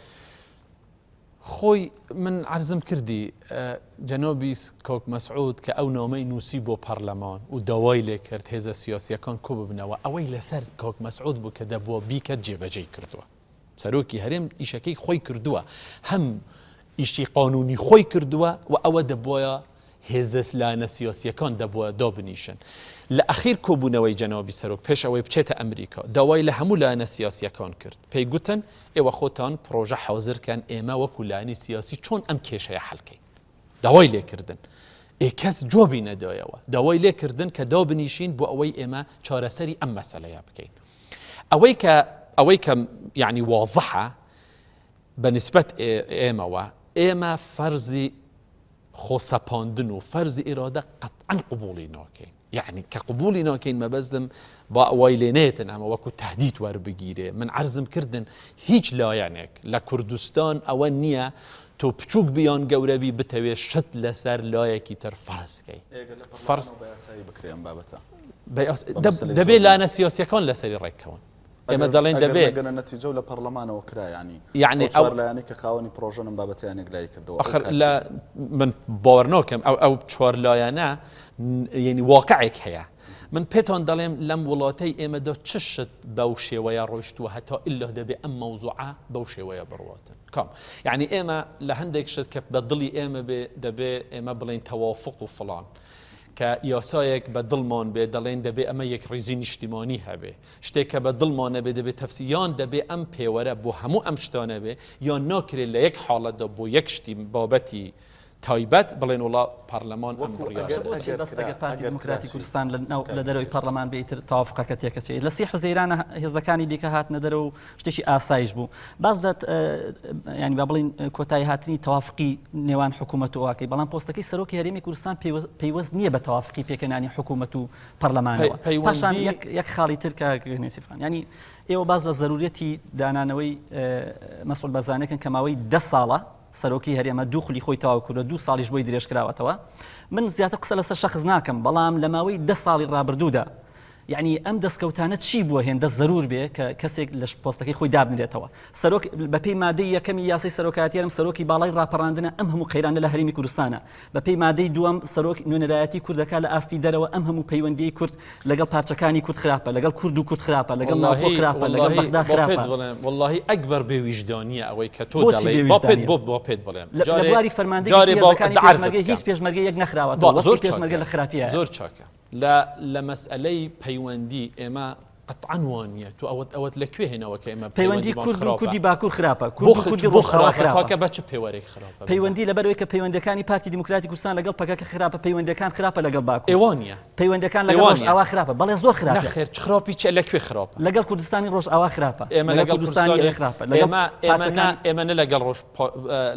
خۆی من عەرزم کردی جەنابی کاک مەسعود کە ئەو نامەی نووسی بۆ پەرلەمان و داوای لێ کرد هێزە سیاسیەکان کۆ ببنەوە ئەوەی لەسەر کاک مەسعود بوو کە دەبووە بیکەت جێبەجێی کردووە. سەرۆکی هەرێم ئیشەکەی خۆی کردووە هەم ئیشی قانونی خۆی کردووە و ئەوە دەبواە هێزە لایەنە سیاسیەکان دەبووە دابنیشن لە ئەخیر کۆبوونەوەی جەنابی سەرۆک پێش ئەوەی بچێتە ئەمریکا داوای لە هەموو لایەنە سیاسیەکان کرد پێی گوتن ئێوە خۆتان پرۆژە حازرکەن ئێمە وەکو لایەنی سیاسی چۆن ئەم کێشەیە حەلکەین داوای لێکردن ئێ کەس جوابی نەدایەوە داوای لێکردن کە دابنیشین بۆ ئەوەی ئێمە چارەسەری ئەم مەسەلەیە بکەین ئەوەی کە ئەوەی کە یعنی وازحە بە نسبەت ئێمەوە ئێمە فەرزی خۆسەپاندن و فەرزی ئیرادە قەتعەن قبوڵی ناکەین یعنی کە قبوڵی ناکەین مەبەستم با وای لێ نێتن ئەمە وەکو تهدید وەربگیرێ من عەرزم کردن هیچ لایەنێک لە کوردستان ئەوە نییە تۆ بچووک بیان گەورەبی بتەوێ شت لەسەر لایەکی تر فەرزکەی فەرز بکرێ ئەم بابەتە دەبێ لایەنە سیاسیەکان لەسەری ڕێککەون ئێمە دەڵێن دەبێ گەنە نەتیجە و لە پەرلەمانەوە کرا ینی یعنی ئەو لایەنەی کە خاوەنی پرۆژەنم بابەتیان یەکلایی کردەوە ئەخر لە من باوەڕ ناکەم ئەو ئەو چوار لایەنە یعنی واقعێک هەیە من پێتان دەڵێم لەم وڵاتەی ئێمەدا چ شت بەو شێوەیە ڕۆیشتووە هەتا ئللا دەبێ ئەم مەوزوعە بەو شێوەیە بڕواتن کام یعنی ئێمە لە هەندێک شت کە بە دڵی ئێمە بێ دەبێ ئێمە بڵێن تەوافق و فڵان کە یاسایەک بە دڵمان بێ دەڵێن دەبێ ئەمە یەکڕیزی نیشتیمانی هەبێ شتێک کە بە دڵمان نەبێ دەبێ تەفسی یان دەبێ ئەم پێوەرە بۆ هەموو ئەم شتانە بێ یان ناکرێت لە یەک حاڵەتدا بۆ یەک شتی بابەتی تایبەت بڵێن وڵا پەرلەمان ئەم بڕیارە بۆچی بەس ئەگەر پارتی دیموکراتی کوردستان لە ناو لە دەرەوەی پەرلەمان بێ ئیتر تەوافقەکە تێکەچێت لە سی حوزەیرانە هێزەکانی دیکە هاتنە دەرەوە و شتێکی ئاسایش بوو باس لە ینی با بڵین کۆتایی هاتنی تەوافقی نێوان حکوومەت و ئەوکەی بەڵام پۆستەکەی سەرۆکی هەرێمی کوردستان پەیوەست نییە بە تەوافقی پێکەنانی حکوومەت و پەرلەمانەوە پاشان یەک خاڵی تر کە نێچیرڤان ینی ئێوە باس لە زەرورەتی دانانەوەی مەسعود بەرزانیەکەن کە ماوەی دە ساڵە سەرۆکی هەرێمە دوو خولی خۆی تەواو کردووە دوو ساڵیش بۆی درێژکراوەتەوە من زیاتر قسە لەسەر شەخس ناکەم بەڵام لە ماوەی دە ساڵی ڕابردوودا یعنی ئەم دەستکەوتانە چی بووە هێندە زەرور بێ کە کەسێک لە پۆستەکەی خۆی دابنرێتەوە سەرۆک بەپێی مادەی یەکەمی یاسای سەرۆکایەتی هەرێم سەرۆکی باڵای ڕاپەڕاندنە ئەم هەموو قەیرانە لە هەرێمی کوردستانە بەپێی مادەی دووەم سەرۆک نوێنەرایەتی کورد دەکات لە ئاستی دەرەوە ئەم هەموو پەیوەندیی کورد لەگەڵ پارچەکانی کورد خراپە لەگەڵ کورد و کورد خراپە لەگەڵ ناوخۆ خراپە لەگەڵ بەغدا خراپە وەڵاهی ئەکبەر بێ ویژدانییە ئەوەی کە تۆ بۆچی دەڵێی بێ با پێت ویژدانییە؟ بۆ با پێت بڵێم لە جارێ بواری فەرماندەی جارێ گشتی با هێزەکانی عەرزت پێشمەرگە بکەم هیچ پێشمەرگەی یەک با نەخراوەتەوە زۆر وەستی پێشمەرگە چاکە لە خراپیایە زۆر چاکە لە لە مەسئەلەی پەیوەندی ئێمە قەتعەن وا نییە تۆ ئەوەت ئەوەت لە کوێ هێناوە کە ئێمە پەیوەندی پەیوەندیمان کورد و خراپە کوردی باکوور خراپە بۆ کورد و کوردی بۆ ڕۆژئاوا خراپە خراپە کاکە بە چ پێوەرێک خراپە بزانە پەیوەندی لەبەرئەوەی کە پەیوەندەکانی پارتی دیموکراتی کوردستان لەگەڵ پەکەکە خراپە پەیوەندەکان خراپە لەگەڵ باکوور ئێ وا نییە پەیوەندەکان ئێ لەگەڵ وا نییە ڕۆژئاوا خراپە بەڵێ زۆر خراپە نەخێر چ خراپی چ لە کوێ خراپە لەگەڵ کوردستانی ڕۆژئاوا خراپە ئێمە لەگەڵ لەگەڵ کوردستانی کوردستانی ئێرە خراپە لەگەڵ ئێمە ئێمە نا پارچەکانی ئێمە نە لەگەڵ ڕۆژ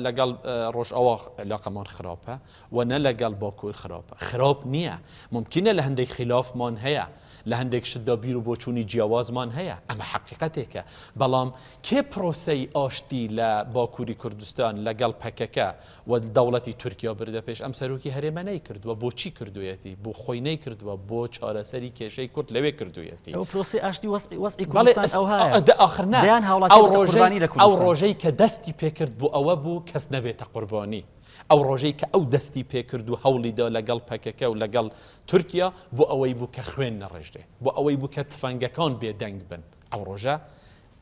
لەگەڵ ڕۆژئاوا علاقەمان خراپە و نە لەگەڵ باکوور خراپە خراپ نییە مومکینە لە هەندێک خیلافمان هەیە لە هەندێک شتدا بیر و بۆچوونی جیاوازمان هەیە، ئەمە حەقیقەتێکە، بەڵام کێ پرۆسەی ئاشتی لە باکووری کوردستان لەگەڵ پەکەکە و دەوڵەتی تورکیا بردە پێش؟ ئەم سەرۆکی هەرێمە نەیکردووە، بۆچی کردوویەتی؟ بۆ خۆی نەیکردووە، بۆ چارەسەری کێشەی کورد لەوێ کردوویەتی. ئەوە پرۆسەی ئاشتی وەزعی بەڵێ کوردستان ئەوهایە، دە ئاخر نا، دەیان هاوڵاتی ئەو بوونەتە ڕۆژەی قوربانی لە ئەو کوردستان. ڕۆژەی کە دەستی پێکرد بۆ ئەوە بوو کەس نەبێتە قوربانی. ئەو ڕۆژەی کە ئەو دەستی پێکرد و هەوڵی دا لەگەڵ پەکەکە و لەگەڵ تورکیا بۆ ئەوەی بوو کە خوێن نەڕێژرێ، بۆ ئەوەی بوو کە تفەنگەکان بێدەنگ بن، ئەو ڕۆژە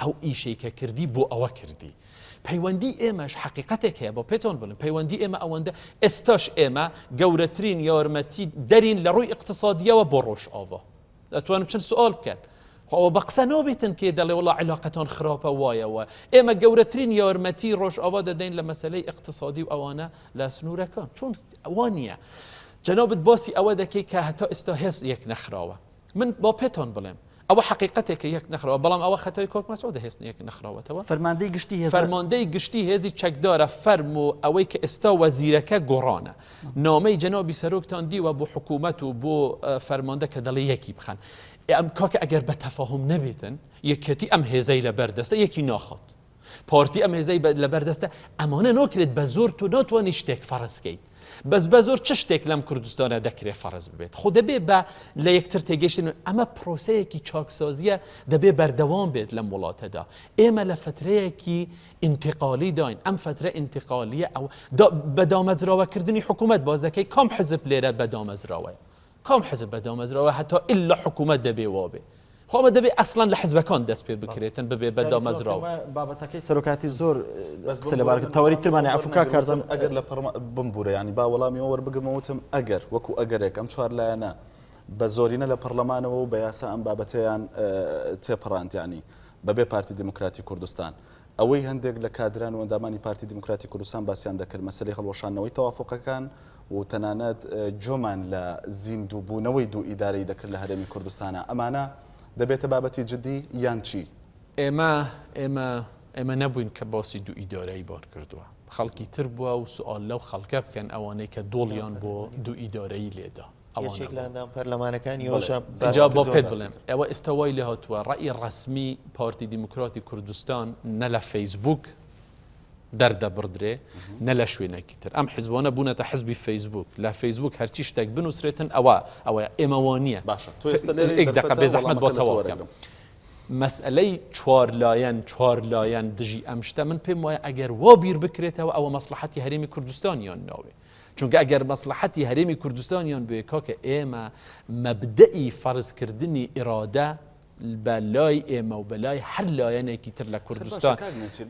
ئەو ئیشەی کە کردی بۆ ئەوە کردی. پەیوەندی ئێمەش حەقیقەتێک هەیە با پێتان بڵێم پەیوەندی ئێمە ئەوەندە ئێستاش ئێمە گەورەترین یارمەتی دەرین لە ڕووی ئیقتسادیەوە بۆ ڕۆژئاوا. دەتوانن بچن سوال بکەن. خۆ ئەوە بە قسە نابێتن کێ دەڵێ وڵا عیلاقەتان خراپە وایە وایە. ئێمە گەورەترین یارمەتی ڕۆژئاوا دەدەین لە مەسەلەی ئیقتسادی و ئەوانە لە سنوورەکان. چۆن وا نییە. جەنابت باسی ئەوە دەکەی کە هەتا ئێستا هێز یەک نەخراوە. من با پێتان بڵێم ئەوە حەقیقەتێکە یەک نەخراوە، بەڵام ئەوە خەتای کاک مەسعودە هێز یەک نەخراوەتەوە. فەرماندەی گشتی هێزە. فەرماندەی گشتی هێزی چەکدارە فەرموو ئەوەی کە ئێستا وەزیرەکە گۆڕانە. نامەی جەنابی سەرۆکتان دیوە بۆ حکوومەت و بۆ فەرماندە کە دەڵێ یەکی بخەن. ئەم کاکە ئەگەر بە تەفاهوم نەبێتن یەکێتی ئەم هێزەی لە بەر دەستە یەکی ناخات. پارتی ئەم هێزەی لەبەردەستە ئەمانە ناکرێت بە زۆر تۆ ناتوانانی شتێک فەرزکەیت بەس بە زۆر چ شتێک لەم کوردستانە دەکرێت فەرز ببێت خۆ دەبێ بە لە یەکتر تێگەشتن ئەمە پرۆسەیەکی چاکسازیە دەبێ بەردەوام بێت لەم وڵاتەدا ئێمە لە فترەیەکی ئینتقالی داین ئەم فترە ئینتقالیە ئەو بە دامەزراوەکردنی حکوومەت بازەکەی کام حزب لێرە بە دامەزراوەیە کام حزب بە دامەزراوە هەتا ئللا حکوومەت دەبێ وابێ خۆ ئەمە دەبێ ئەسڵەن لە حزبەکان دەست پێ بکرێتن ببێ بە دامەزراوە. بابەتەکەی سەرۆکایەتی زۆر قسە لەبار کرد تەوەری ترمان هەیە عەفو کاک کارزان. ئەگەر لە پەڕما بمبورە یانی با وەڵامی ئەوە وەربگرمەوە وتم ئەگەر وەکو ئەگەرێک ئەم چوار لایەنە بە زۆرینە لە پەڕلەمانەوە و بە یاسا ئەم بابەتەیان تێپەڕاند یانی بەبێ پارتی دیموکراتی کوردستان ئەوەی هەندێک لە کادران و ئەندامانی پارتی دیموکراتی کوردستان باسیان دەکرد مەسەلەی هەڵوەشاندنەوەی تەوافوقەکان و تەنانەت جۆمان لە زیندووبوونەوەی دوو ئیدارەی دەکرد لە هەرێمی کوردستانا ئەمانە دەبێتە بابەتی جدی یان چی؟ ئێمە ئێمە ئێمە نەبووین کە باسی دوو ئیدارەیی بان کردووە خەڵکی تر بووە و سوئال لەو خەڵکە بکەن ئەوانەی کە دۆڵیان بۆ دوو ئیدارەیی لێدا. یەکێک لە ئەندام پەرلەمانەکانی ئەوەشە باسی جا با پێت بڵێم ئەوە ئێستا وای لێ هاتووە ڕەئی ڕەسمی پارتی دیموکراتی کوردستان نە لە فەیسبوک دەردەبڕدرێ نە لە شوێنێکی تر ئەم حزبانە بوونەتە حزبی فەیسبوک لە فەیسبوک هەرچی شتێک بنووسرێتن ئەوە ئەوەیە ئێمە وا نییە باشە تۆ ئێستا لێرەی یەک دەقە دەرفەتە بێ زەحمەت بۆ وەڵامەکە لە تۆ تەواو بکەم وەرەگرم. مەسئەلەی چوار لایەن چوار لایەن دژی ئەم شتە من پێم وایە ئەگەر وا بیر بکرێتەوە ئەوە مەسڵەحەتی هەرێمی کوردستانیان ناوێ چونکە ئەگەر مەسڵەحەتی هەرێمی کوردستانیان بوێ کاکە ئێمە مەبدەئی فەرزکردنی ئیرادە بە لای ئێمە و بە لای هەر لایەنێکی تر لە کوردستان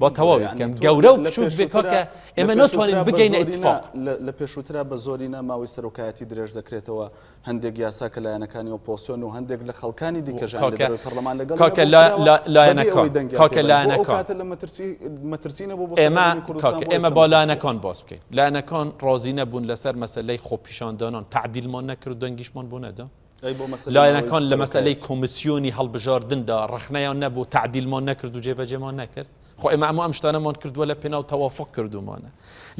با تەواوی بکەم گەورە و بچووک بێ کاکە ئێمە ناتوانین بگەینە ئیتفاق. لە پێشووترا بە زۆرینە ماوەی سەرۆکایەتی درێژ دەکرێتەوە هەندێک یاسا کە لایەنەکانی ئۆپۆسیۆن و هەندێک لە خەڵکانی دیکەش یان لە دەرەوەی پەرلەمان لەگەڵی کاکە نەبوون کراوە بەبێ لایەنەکان ئەوەی دەنگیان کاکە پێ بەن. بۆ ئەو لایەنەکان کاتە لە مەترسی مەترسی نەبوو بۆ سەر ئێمە هەرێمی کوردستان کاکە بۆ ئێمە ئێستا با مەترسییە. لایەنەکان باس بکەین لایەنەکان ڕازی نەبوون لەسەر مەسەلەی خۆپیشاندانان تەعدیلمان نەکرد و دەنگیشمان بۆ نەدا ئەی بۆ مەسەلەی ماوەی لایەنەکان لە مەسەلەی سەرۆکایەتی؟ کۆمیسیۆنی هەڵبژاردندا ڕەخنەیان نەبوو تەعدیلمان نەکرد و جێبەجێمان نەکرد خۆ ئێمە هەموو ئەم شتانەمان کردووە لە پێناو تەوافق کردومانە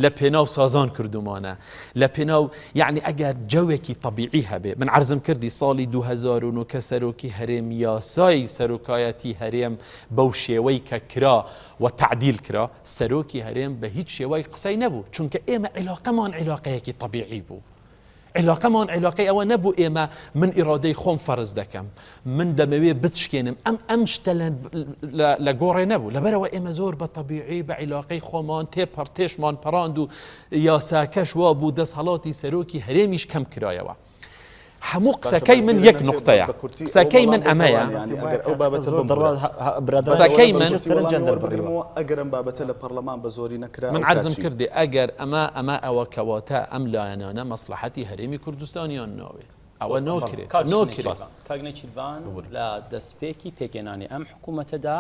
لە پێناو سازان کردومانە لە پێناو یعنی ئەگەر جەوێکی طبیعی هەبێ من عەرزم کردی ساڵی 2009 کە سەرۆکی هەرێم یاسای سەرۆکایەتی هەرێم بەو شێوەی کە کرا و تعدیل کرا سەرۆکی هەرێم بە هیچ شێوەی قسەی نەبوو چونکە ئێمە عیلاقەمان عیلاقەیەکی طبیعی بوو عیلاقەمان عیلاقەی ئەوە نەبوو ئێمە من ئیرادەی خۆم فەرز دەکەم من دەمەوێ بتشکێنم ئەم ئەم شتە لە گۆڕێ نەبوو لەبەرەوە ئێمە زۆر بە تەبیعی بە عیلاقەی خۆمان تێپەڕ تێشمان پەڕاند و یاساکەش وا بوو دەسهەڵاتی سەرۆکی هەرێمیش کەم کرایەوە. هەموو قسەکەی من یەک نقطەیە قسەکەی من ئەمەیە قسەکەی من ئەگەرم بابەتە لە پەرلەمان بە زۆری نەکرا من عەرزم کردی ئەگەر ئەمە ئەمە ئەوە کەواتە ئەم لایەنانە مەسڵەحەتی هەرێمی کوردستانیان ناوێ ئەوە ناکرێت ناکرێت. کاک نێچیرڤان لە دەستپێکی پێکهێنانی ئەم حکوومەتەدا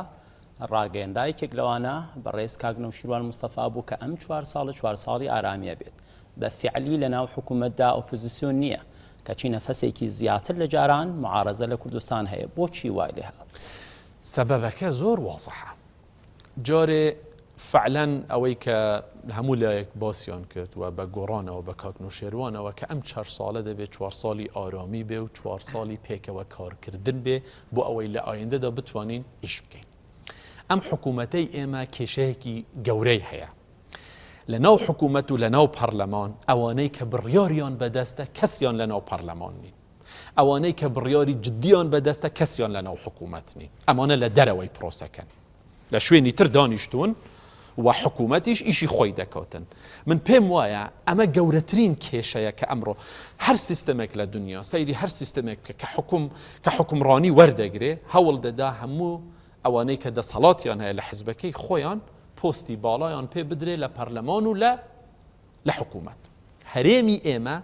ڕاگەیەنرا یەکێک لەوانە بەڕێز کاک نەوشیروان مستەفا بوو کە ئەم چوار ساڵە چوار ساڵی ئارامیە بێت بە فیعلی لە ناو حکوومەتدا ئۆپۆزیسیۆن نییە کەچی نەفەسێکی زیاتر لە جاران معارەزە لە کوردستان هەیە بۆچی وای لێ هات؟ سەبەبەکە زۆر وازحە جارێ فعلەن ئەوەی کە هەموو لایەک باسیان کرد و بە گۆڕانەوە بە کاک نوشێروانەوە کە ئەم چوار ساڵە دەبێت چوار ساڵی ئارامی بێ و چوار ساڵی پێکەوە کارکردن بێ بۆ ئەوەی لە ئایندەدا بتوانین ئیش بکەین. ئەم حکوومەتەی ئێمە کێشەیەکی گەورەی هەیە. لە ناو حکوومەت و لە ناو پەرلەمان ئەوانەی کە بڕیاریان بەدەستە کەسیان لە ناو پەرلەمان نین. ئەوانەی کە بڕیاری جدیان بەدەستە کەسیان لە ناو حکوومەت نین. ئەمانە لە دەرەوەی پرۆسەکەن. لە شوێنی تر دانیشتوون و حکوومەتیش ئیشی خۆی دەکاتن. من پێم وایە ئەمە گەورەترین کێشەیە کە ئەمڕۆ هەر سیستەمێک لە دنیا سەیری هەر سیستەمێک بکە کە حکوم کە حکومڕانی وەردەگرێ هەوڵ دەدا هەموو ئەوانەی کە دەسەڵاتیان هەیە لە حزبەکەی خۆیان پۆستی باڵایان پێ بدرێ لە پەرلەمان و لە لە حکوومەت. هەرێمی ئێمە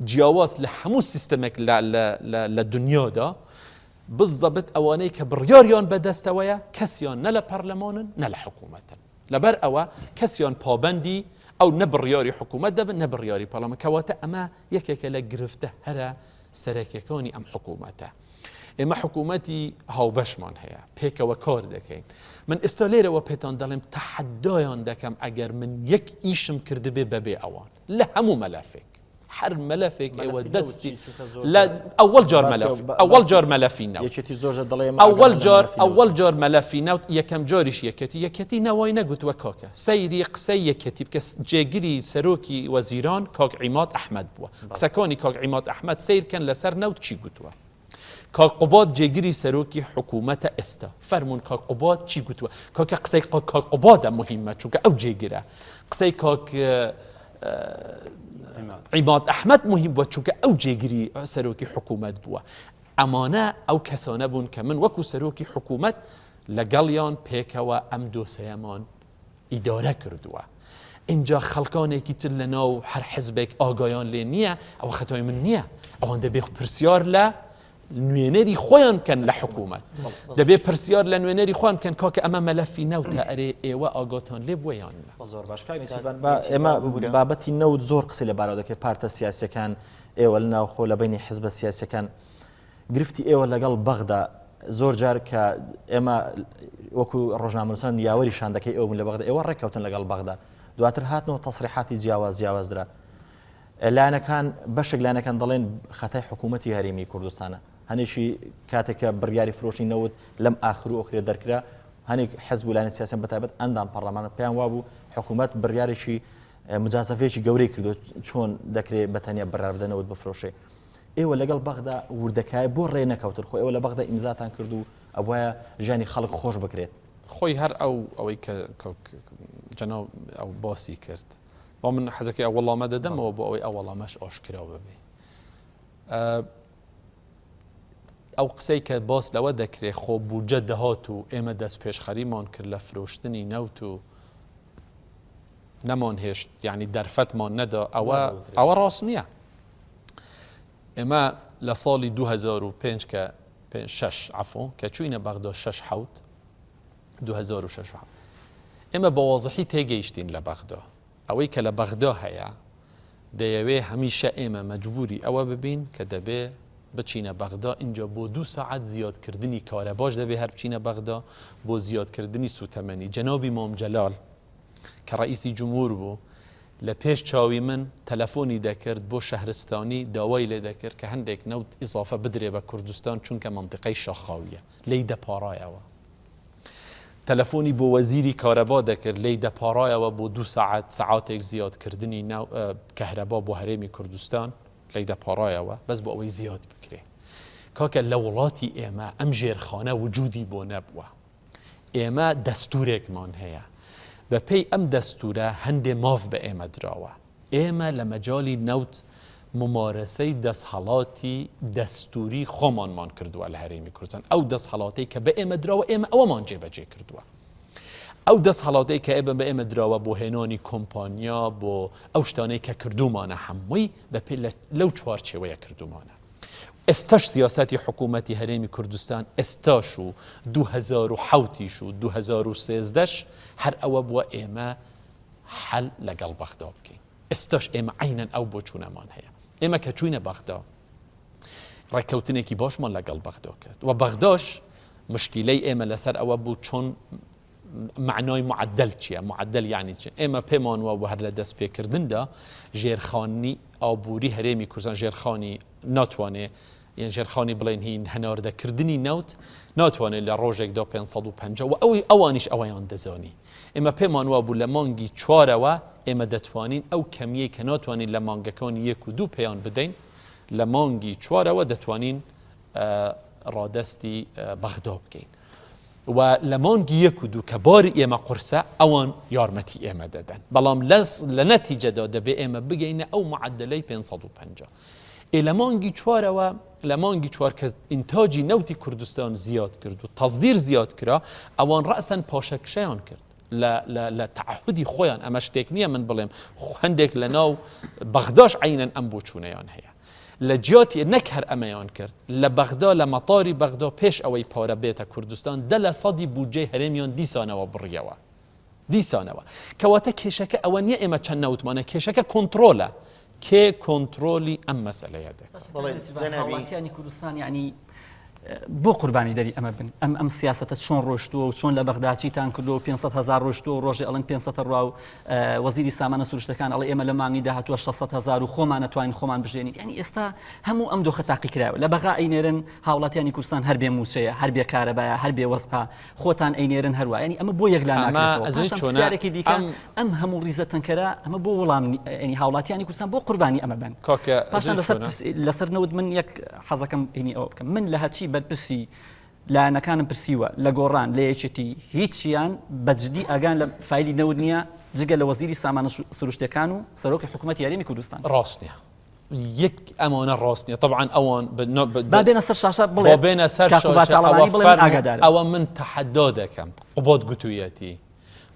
جیاواز لە هەموو سیستەمێک لە لە لە لە دنیادا بزەبت ئەوانەی کە بڕیاریان بەدەستەوەیە کەسیان نە لە پەرلەمانن نە لە حکوومەتن. لەبەر ئەوە کەسیان پابەندی ئەو نە بڕیاری حکوومەت دەبن نە بڕیاری پەرلەمان. کەواتە ئەمە یەکێکە لە گرفتە هەرە سەرەکیەکانی ئەم حکوومەتە. ئێمە حکوومەتی هاوبەشمان هەیە، پێکەوە کار دەکەین. من ئێستا لێرەوە پێتان دەڵێم تەحەدایان دەکەم ئەگەر من یەک ئیشم کردبێ بەبێ ئەوان لە هەموو مەلەفێک. هەر مەلەفێک ئێوە دەستی لە ئەوەڵ جار مەلەف ئەوەڵ جار مەلەفی نەوت یەکێتی زۆر جار دەڵێ ئەوەڵ جار ئەوەڵ جار مەلەفی نەوت یەکەم جاریش یەکێتی یەکێتی نەوای نەگوتووە کاکە سەیری قسەی یەکێتی بکە جێگری سەرۆکی وەزیران کاک عیماد ئەحمەد بووە قسەکانی کاک عیماد ئەحمەد سەیرکەن لەسەر نەوت چی گوتووە کاک قوباد جێگری سەرۆکی حکوومەتە ئێستا فەرمونون کاک قوباد چی گوتووە؟ کاکە قسەی کاک قوبادە مهمە چونکە ئەو جێگرە قسەی کاک عیماد ئەحمەد مهم بووە چونکە ئەو جێگری سەرۆکی حکوومەت بووە ئەمانە ئەو کەسانە بوون کە من وەکو سەرۆکی حکوومەت لەگەڵیان پێکەوە ئەم دۆسەیەمان ئیدارە کردووە ئینجا خەڵکانێکی تر لە ناو هەر حزبێک ئاگایان لێ نییە ئەوە خەتای من نییە ئەوان دەبێ پرسیار لە نوێنەری خۆیان بکەن لە حکوومەت دەبێ پرسیار لە نوێنەری خۆیان بکەن کاکە ئەمە مەلەفی نەوتە ئەرێ ئێوە ئاگاتان لێ بووە یان نا زۆر باش کاک نێچیرڤان با ئێمە بابەتی نەوت زۆر قسەی لەبارەوە دەکرێت پارتە سیاسیەکان ئێوە لە ناوخۆ لە بینی حزبە سیاسیەکان گرفتی ئێوە لەگەڵ بەغدا زۆر جار کە ئێمە وەکو ڕۆژنامەنووسان یاوەری شاندەکەی ئێوە بوون لە بەغدا ئێوە ڕێککەوتن لەگەڵ بەغدا دواتر هاتنەوە تەسریحاتی جیاواز جیاواز درا لایەنەکان بەشێک لایەنەکان دەڵێن خەتای حکوومەتی هەرێمی کوردستانە هەنێکی کاتێک کە بڕیاری فرۆشتنی نەوت لەم ئاخر و ئۆخرێ دەرکرا هەنێک حزب و لایەنە سیاسیان بەتایبەت ئەندام پەرلەمان پێیان وابوو حکوومەت بڕیارێکی مجازەفەیەکی گەورەی کردو چۆن دەکرێت بە تەنیا بڕیار بدەن نەوت بفرۆشێ ئێوە لەگەڵ بەغدا وردەکای بۆ ڕێ نەکەوتن خۆ ئێوە لە بەغدا ئیمزاتان کرد و ئەبوایە ژیانی خەڵک خۆش بکرێت. خۆی هەر ئەو ئەوەی کە جەناب ئەو باسی کرد با من حەزەکەی ئەو وەڵامە دەدەمەوە بۆ ئەوەی ئەو وەڵامەش ئاشکرا ببێ ئەو قسەی کە باس لەوە دەکرێ خۆ بودجە دەهات و ئێمە دەست پێشخەریمان کرد لە فرۆشتنی نەوت و نەمان هێشت یعنی دەرفەتمان نەدا ئەوە ئەوە ڕاست نییە ئێمە لە ساڵی 2005 کە شش عفو کە چوینە بەغدا 6 حوت 2006 ئێمە بە وازحی تێگەیشتین لە بەغدا ئەوەی کە لە بەغدا هەیە دەیەوێ هەمیشە ئێمە مەجبوری ئەوە ببین کە دەبێ بچینە بەغدا ئینجا بۆ دوو سەعات زیادکردنی کارەباش دەبێ هەر بچینە بەغدا بۆ زیادکردنی سوتەمەنی جەنابی مام جەلال کە ڕئیسی جمهور بوو لە پێش چاوی من تەلەفۆنی دەکرد بۆ شەهرستانی داوای لێ دەکرد کە هەندێک نەوت ئیزافە بدرێ بە کوردستان چونکە مەنتیقەی شاخاویە لێی دەپاڕایەوە تەلەفۆنی بۆ وەزیری کارەبا دەکرد لێی دەپاڕایەوە بۆ دوو سەعات سەعاتێک زیادکردنی ناو کەهرەبا بۆ هەرێمی کوردستان لێی دەپاڕایەوە بەس بۆ ئەوەی زیاد بکرێ کاکە لە وڵاتی ئێمە ئەم ژێرخانە وجودی بۆ نەبووە ئێمە دەستورێکمان هەیە بە پێی ئەم دەستورە هەندێ ماف بە ئێمە دراوە ئێمە لە مەجالی نەوت ممارەسەی دەسهەڵاتی دەستوری خۆمانمان کردووە لە هەرێمی کوردستان ئەو دەسهەڵاتەی کە بە ئێمە دراوە ئێمە ئەوەمان جێبەجێ کردووە ئەو دەسهەڵاتەی کە ئێمە بە ئێمە دراوە بۆ هێنانی کۆمپانیا بۆ ئەو شتانەی کە کردومانە هەمووی بە پێ لەو چوارچێوەیە کردومانە ئێستاش سیاسەتی حکوومەتی هەرێمی کوردستان ئێستاش و 2007 یش و 2013 هەر ئەوە بووە ئێمە حەل لەگەڵ بەغدا بکەین ئێستاش ئێمە عەینەن ئەو بۆچوونەمان هەیە. ئێمە کە چووینە بەغدا ڕێککەوتنێکی باشمان لەگەڵ بەغدا کرد و بەغداش مشکیلەی ئێمە لەسەر ئەوە بوو چۆن معنای معدل چییە معدل یعنی چ ئێمە پێمان وابوو هەر لە دەست پێکردندا ژێرخانی ئابووری هەرێمی کوردستان ژێرخانی ناتوانێ یان ژێرخانی بڵێن هین هەناردەکردنی نەوت ناتوانێت لە ڕۆژێکدا 550 و ئەوەی ئەوانیش ئەوەیان دەزانی ئێمە پێمان وابوو لە مانگی چوارەوە ئێمە دەتوانین ئەو کەمیەی کە ناتوانین لە مانگەکانی یەک و دوو پێیان بدەین لە مانگی چوارەوە دەتوانین ڕادەستی بەغدا بکەین. و لە مانگی یەک و دوو کە باری ئێمە قورسە ئەوان یارمەتی ئێمە دەدەن بەڵام لە نەتیجەدا دەبێ ئێمە بگەینە ئەو معدلەی 550 ئێ لە مانگی چوارەوە لە مانگی چوار کە ئینتاجی نەوتی کوردستان زیاد کرد و تەزدیر زیاد کرا ئەوان ڕەسەن پاشەکشەیان کرد لە تەعهودی خۆیان ئەمە شتێک نییە من بڵێم هەندێک لە ناو بەغداش عینەن ئەم بۆچوونەیان هەیە لە جیاتی نەک هەر ئەمەیان کرد لە بەغدا لە مەتاری بەغدا پێش ئەوەی پارە بێتە کوردستان دە لە سەدی بودجەی هەرێمیان دیسانەوە بڕیەوە دیسانەوە. کەواتە کێشەکە ئەوە نییە ئێمە چەند نەوتمانە، کێشەکە کۆنتڕۆلە، کێ کۆنتڕۆلی ئەم مەسەلەیە دەکات؟ بەڵێ جەنابی. هاوڵاتیانی کوردستان یانی. بۆ قوربانی دەری ئەمە بن ئەم ئەم سیاسەتە چۆن ڕۆشتووە و چۆن لە بەغدا چیتان کردووە و 500 هزار ڕۆشتووە و ڕۆژێ ئەڵێن 500 ڕوا و وەزیری سامانە سروشتەکان ئەڵێ ئێمە لە مانگی داهاتووە 600 هزار و خۆمان ئەتوانین خۆمان بژێنین یعنی ئێستا هەموو ئەم دۆخە تاقیکراوە لە بەغا ئەینێرن هاوڵاتیانی کوردستان هەر بێ مووچەیە هەر بێ کارەبایە هەر بێ وەزعە خۆتان ئەینێرن هەروا یعنی ئەمە بۆ یەکلا ئەمە ناکرێتەوە ئەزانی پاشان چۆنە پرسیارێکی دیکە ئەم ئەم هەموو ڕیزە تەنکەرە ئەمە بۆ وەڵام ینی هاوڵاتیانی کوردستان بۆ قوربانی ئەمە بن کاکە پاشان ئەزانی لەسەر چۆنە پرس- لەسەر نەوت من یەک حەزەکەم ینی ئەوە بکەم من لە هەرچی بەرپرسی لایەنەکانم پرسیوە لە گۆڕان لە یەکێتی هیچیان بە جدی ئاگان لە فایلی نەوت نییە جگە لە وەزیری سامانە سروشتەکان و سەرۆکی حکوومەتی هەرێمی کوردستان. ڕاست نییە یەک ئەمانە ڕاست نییە تەبعەن ئەوان با بێنە سەر شاشە بڵێ با بێنە سەر کاک قوباد شاشە ئەوە تاڵەبانی بڵێ من فەرموو ئاگادارم. ئەوە من تەحەدا دەکەم قوباد گوتوویەتی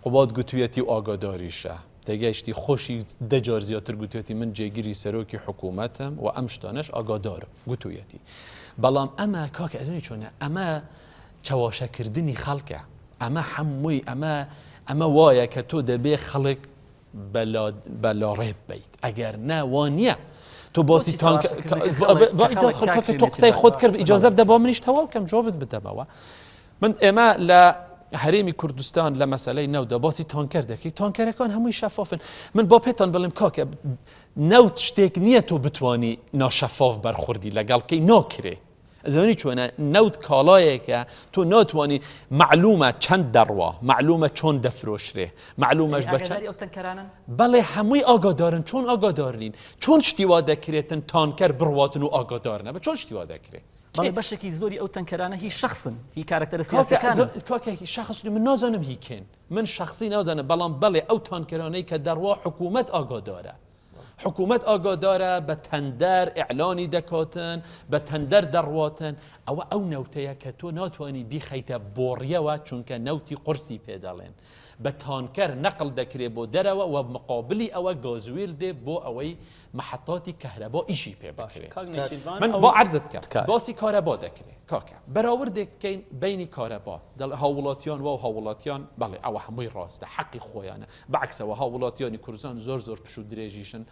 قوباد گوتویەتی و ئاگاداریشە. تێگەیشتی خۆشی دە جار زیاتر گوتویەتی من جێگری سەرۆکی حکوومەتم و ئەم شتانەش ئاگادارم گوتویەتی. بەڵام ئەمە کاکە ئەزانی چۆنە ئەمە چەواشەکردنی خەڵکە ئەمە هەمووی ئەمە ئەمە وایە کە تۆ دەبێ خەڵک بە لاڕێ ببەیت ئەگەر نا وا نییە تۆ باسی تانک تۆ قسەی خۆت کرد ئیجازە بدە با منیش تەواو کەم جوابت بدەمەوە من ئێمە لە هەرێمی کوردستان لە مەسلەی نەوتدا باسی تانکەر دەکەی تانکەرەکان هەمووی شەفافن من با پێتان بڵێم کاکە نەوت شتێک نییە تۆ بتانی ناشەفاف بەرخوردی لەگەڵ بکەی ناکرێ ئەزانی چۆنە نەوت کاڵایەکە تۆ ناتوانانی معلومە چەند دەڕوا معلومە چۆن دەفرۆشرێ معلومەش بە چەند ئەو تەنکەرانن بەڵێ هەمووی ئاگادارن چۆن ئاگادار نین چۆن شتی وا دەکرێتن تانکەر بڕواتن و ئاگادار نەبە چۆن شتی وا دەکرێت بەڵێ بەشێکی زۆری ئەو تەنکەرانە هی شەخسن، هی کارەکتەرە سیاسیەکانن. کاکە هی شەخس من نازانم هی کێن، من شەخسی نازانم، بەڵام بەڵێ ئەو تانکەرانەی کە دەڕوا حکوومەت ئاگادارە. حکوومەت ئاگادارە بە تەندەر ئیعلانی دەکاتن، بە تەندەر دەڕواتن، ئەوە ئەو نەوتەیە کە تۆ ناتوانی بیخەیتە بۆڕیەوە چونکە نەوتی قورسی پێ دەڵێن. بە تانکەر نەقڵ دەکرێ بۆ دەرەوە و مقابلی ئەوە گازویل دێ بۆ ئەوەی مەحەتاتی کەهرەبا ئیشی پێ بکرێ. کاک نێچیرڤان من ئەو با عەرزت بکەم تکایە. باسی کارەبا دەکرێ کاکە بەراوردێک بکەین بەینی کارەبا دەڵێ هاووڵاتیان واو هاووڵاتیان بەڵێ ئەوە هەمووی ڕاستە حەقی خۆیانە بەعکسەوە هاووڵاتیانی کوردستان زۆر زۆر پشوو درێژیشن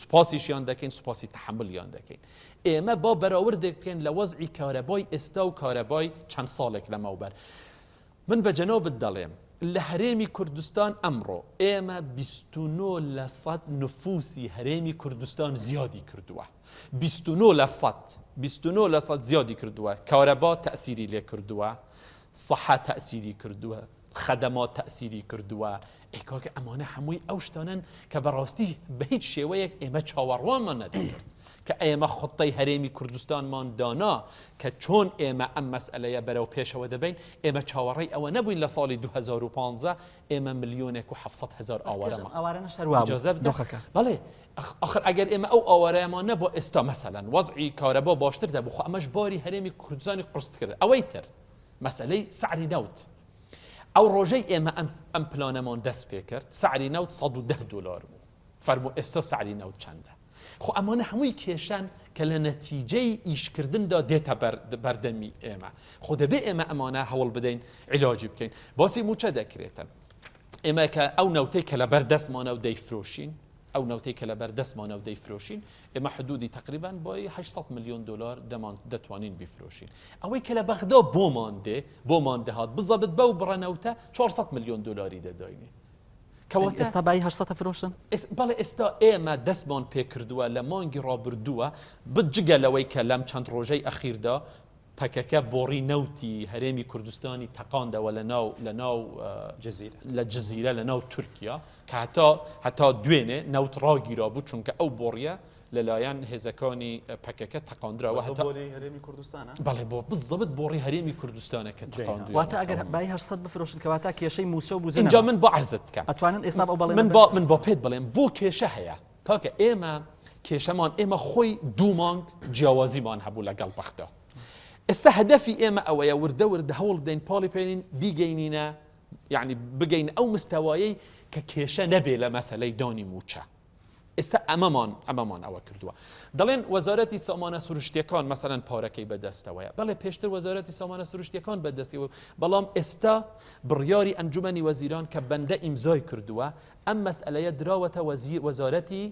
سوپاسیشیان دەکەین سوپاسی تەحەمولیان دەکەین ئێمە با بەراوردێک بکەین لە وەزعی کارەبای ئێستا و کارەبای چەند ساڵێک لەمەوبەر من بە جەنابت دەڵێم لە هەرێمی کوردستان ئەمڕۆ ئێمە 29 لە سەد نفوسی هەرێمی کوردستان زیادی کردووە 29 لە سەد 29 لە سەد زیادی کردووە کارەبا تەسیری لێ کردووە سەحە تەسیری کردووە خەدەمات تەسیری کردووە ئەی کاکە ئەمانە هەمووی ئەو شتانەن کە بەڕاستی بە هیچ شێوەیەک ئێمە چاوەڕوانمان نەدەکرد کە ئێمە خوتەی هەرێمی کوردستانمان دانا کە چۆن ئێمە ئەم مەسئەلەیە بەرەو پێشەوە دەبەین، ئێمە چاوەڕێی ئەوە نەبووین لە ساڵی 2015 ئێمە ملیۆنێک و 700 هەزار بەس پێش ئەم ئاوارەمان ئاوارانەش هەر وابوو ئیجازە بدە دۆخەکە. بەڵێ ئاخر ئەگەر ئێمە ئەو ئاوارەیەمان نەبوو ئێستا مەسەلەن وەزعی کارەبا باشتر دەبوو خۆ ئەمەش باری هەرێمی کوردستانی قورست کرد ئەوەی تر مەسەلەی سعری نەوت ئەو ڕۆژەی ئێمە ئەم ئەم پلانەمان دەست پێ کرد سعری نەوت 110 دلار بوو فەرموو ئێستا سعری نەوت چەندە؟ خۆ ئەمانە هەمووی کێشەن کە لە نەتیجەی ئیشکردندا دێتە بەردەمی ئێمە خۆ دەبێ ئێمە ئەمانە هەوڵ بدەین عیلاجی بکەین باسی موچە دەکرێتن ئێمە کە ئەو نەوتەی کە لەبەر دەستمانە و دەیفرۆشین ئەو نەوتەی کە لەبەر دەستمانە و دەیفرۆشین ئێمە حدودی تقریبان بۆی 800 میلیۆن دلار دەمان دەتوانین بیفرۆشین ئەوەی کە لە بەغدا بۆمان دێ بۆمان دەهات بزەبت بەو بڕە نەوتە 400 میلیۆن دلاری دەداینێ کەواتە ئێستا بایی 800 ئەفرۆشن؟ بەڵێ ئێستا ئێمە دەستمان پێکردووە لە مانگی ڕابردووە بجگە لەوەی کە لەم چەند ڕۆژەی ئەخیردا پەکەکە بۆڕی نەوتی هەرێمی کوردستانی تەقاندەوە لە ناو لە ناو جزیرە لە جزیرە لە ناو تورکیا کە هەتا هەتا دوێنێ نەوت ڕاگیرا بوو چونکە ئەو بۆڕیە لەلایەن هێزەکانی پەکەکە تەقاندراوە هەتا بۆری هەرێمی کوردستانە؟ بەڵێ بۆ بزەبت بۆڕی هەرێمی کوردستانە کە تەقاندوویانەتەوە. واتە ئەگەر بایی 800 بفرۆشن کەواتە کێشەی مووچە و بودجە ئینجا نەما. من با عەرزت بکەم. ئەتوانن ئێستا ئەو بەڵێنە من بدەن؟ با من با پێت بڵێم بۆ کێشە هەیە کاکە ئێمە کێشەمان ئێمە خۆی دوو مانگ جیاوازیمان هەبوو لەگەڵ بەغدا ئێستا هەدەفی ئێمە ئەوەیە وردە وردە هەوڵ بدەین پاڵی پێنین بیگەینینە یعنی بگەین ئەو مستەوایەی کە کێشە نەبێ لە مەسەلەی دانی مووچە. ئێستا ئەمەمان ئەمەمان ئەوە کردووە. دەڵێن وەزارەتی سامانە سروشتیەکان مەسەلەن پارەکەی بەدەستەوەیە. بەڵێ پێشتر وەزارەتی سامانە سروشتیەکان بەدەستیەوە بەڵام ئێستا بڕیاری ئەنجومەنی وەزیران کە بەندە ئیمزای کردووە ئەم مەسئلەیە دراوەتە وەزیر وەزارەتی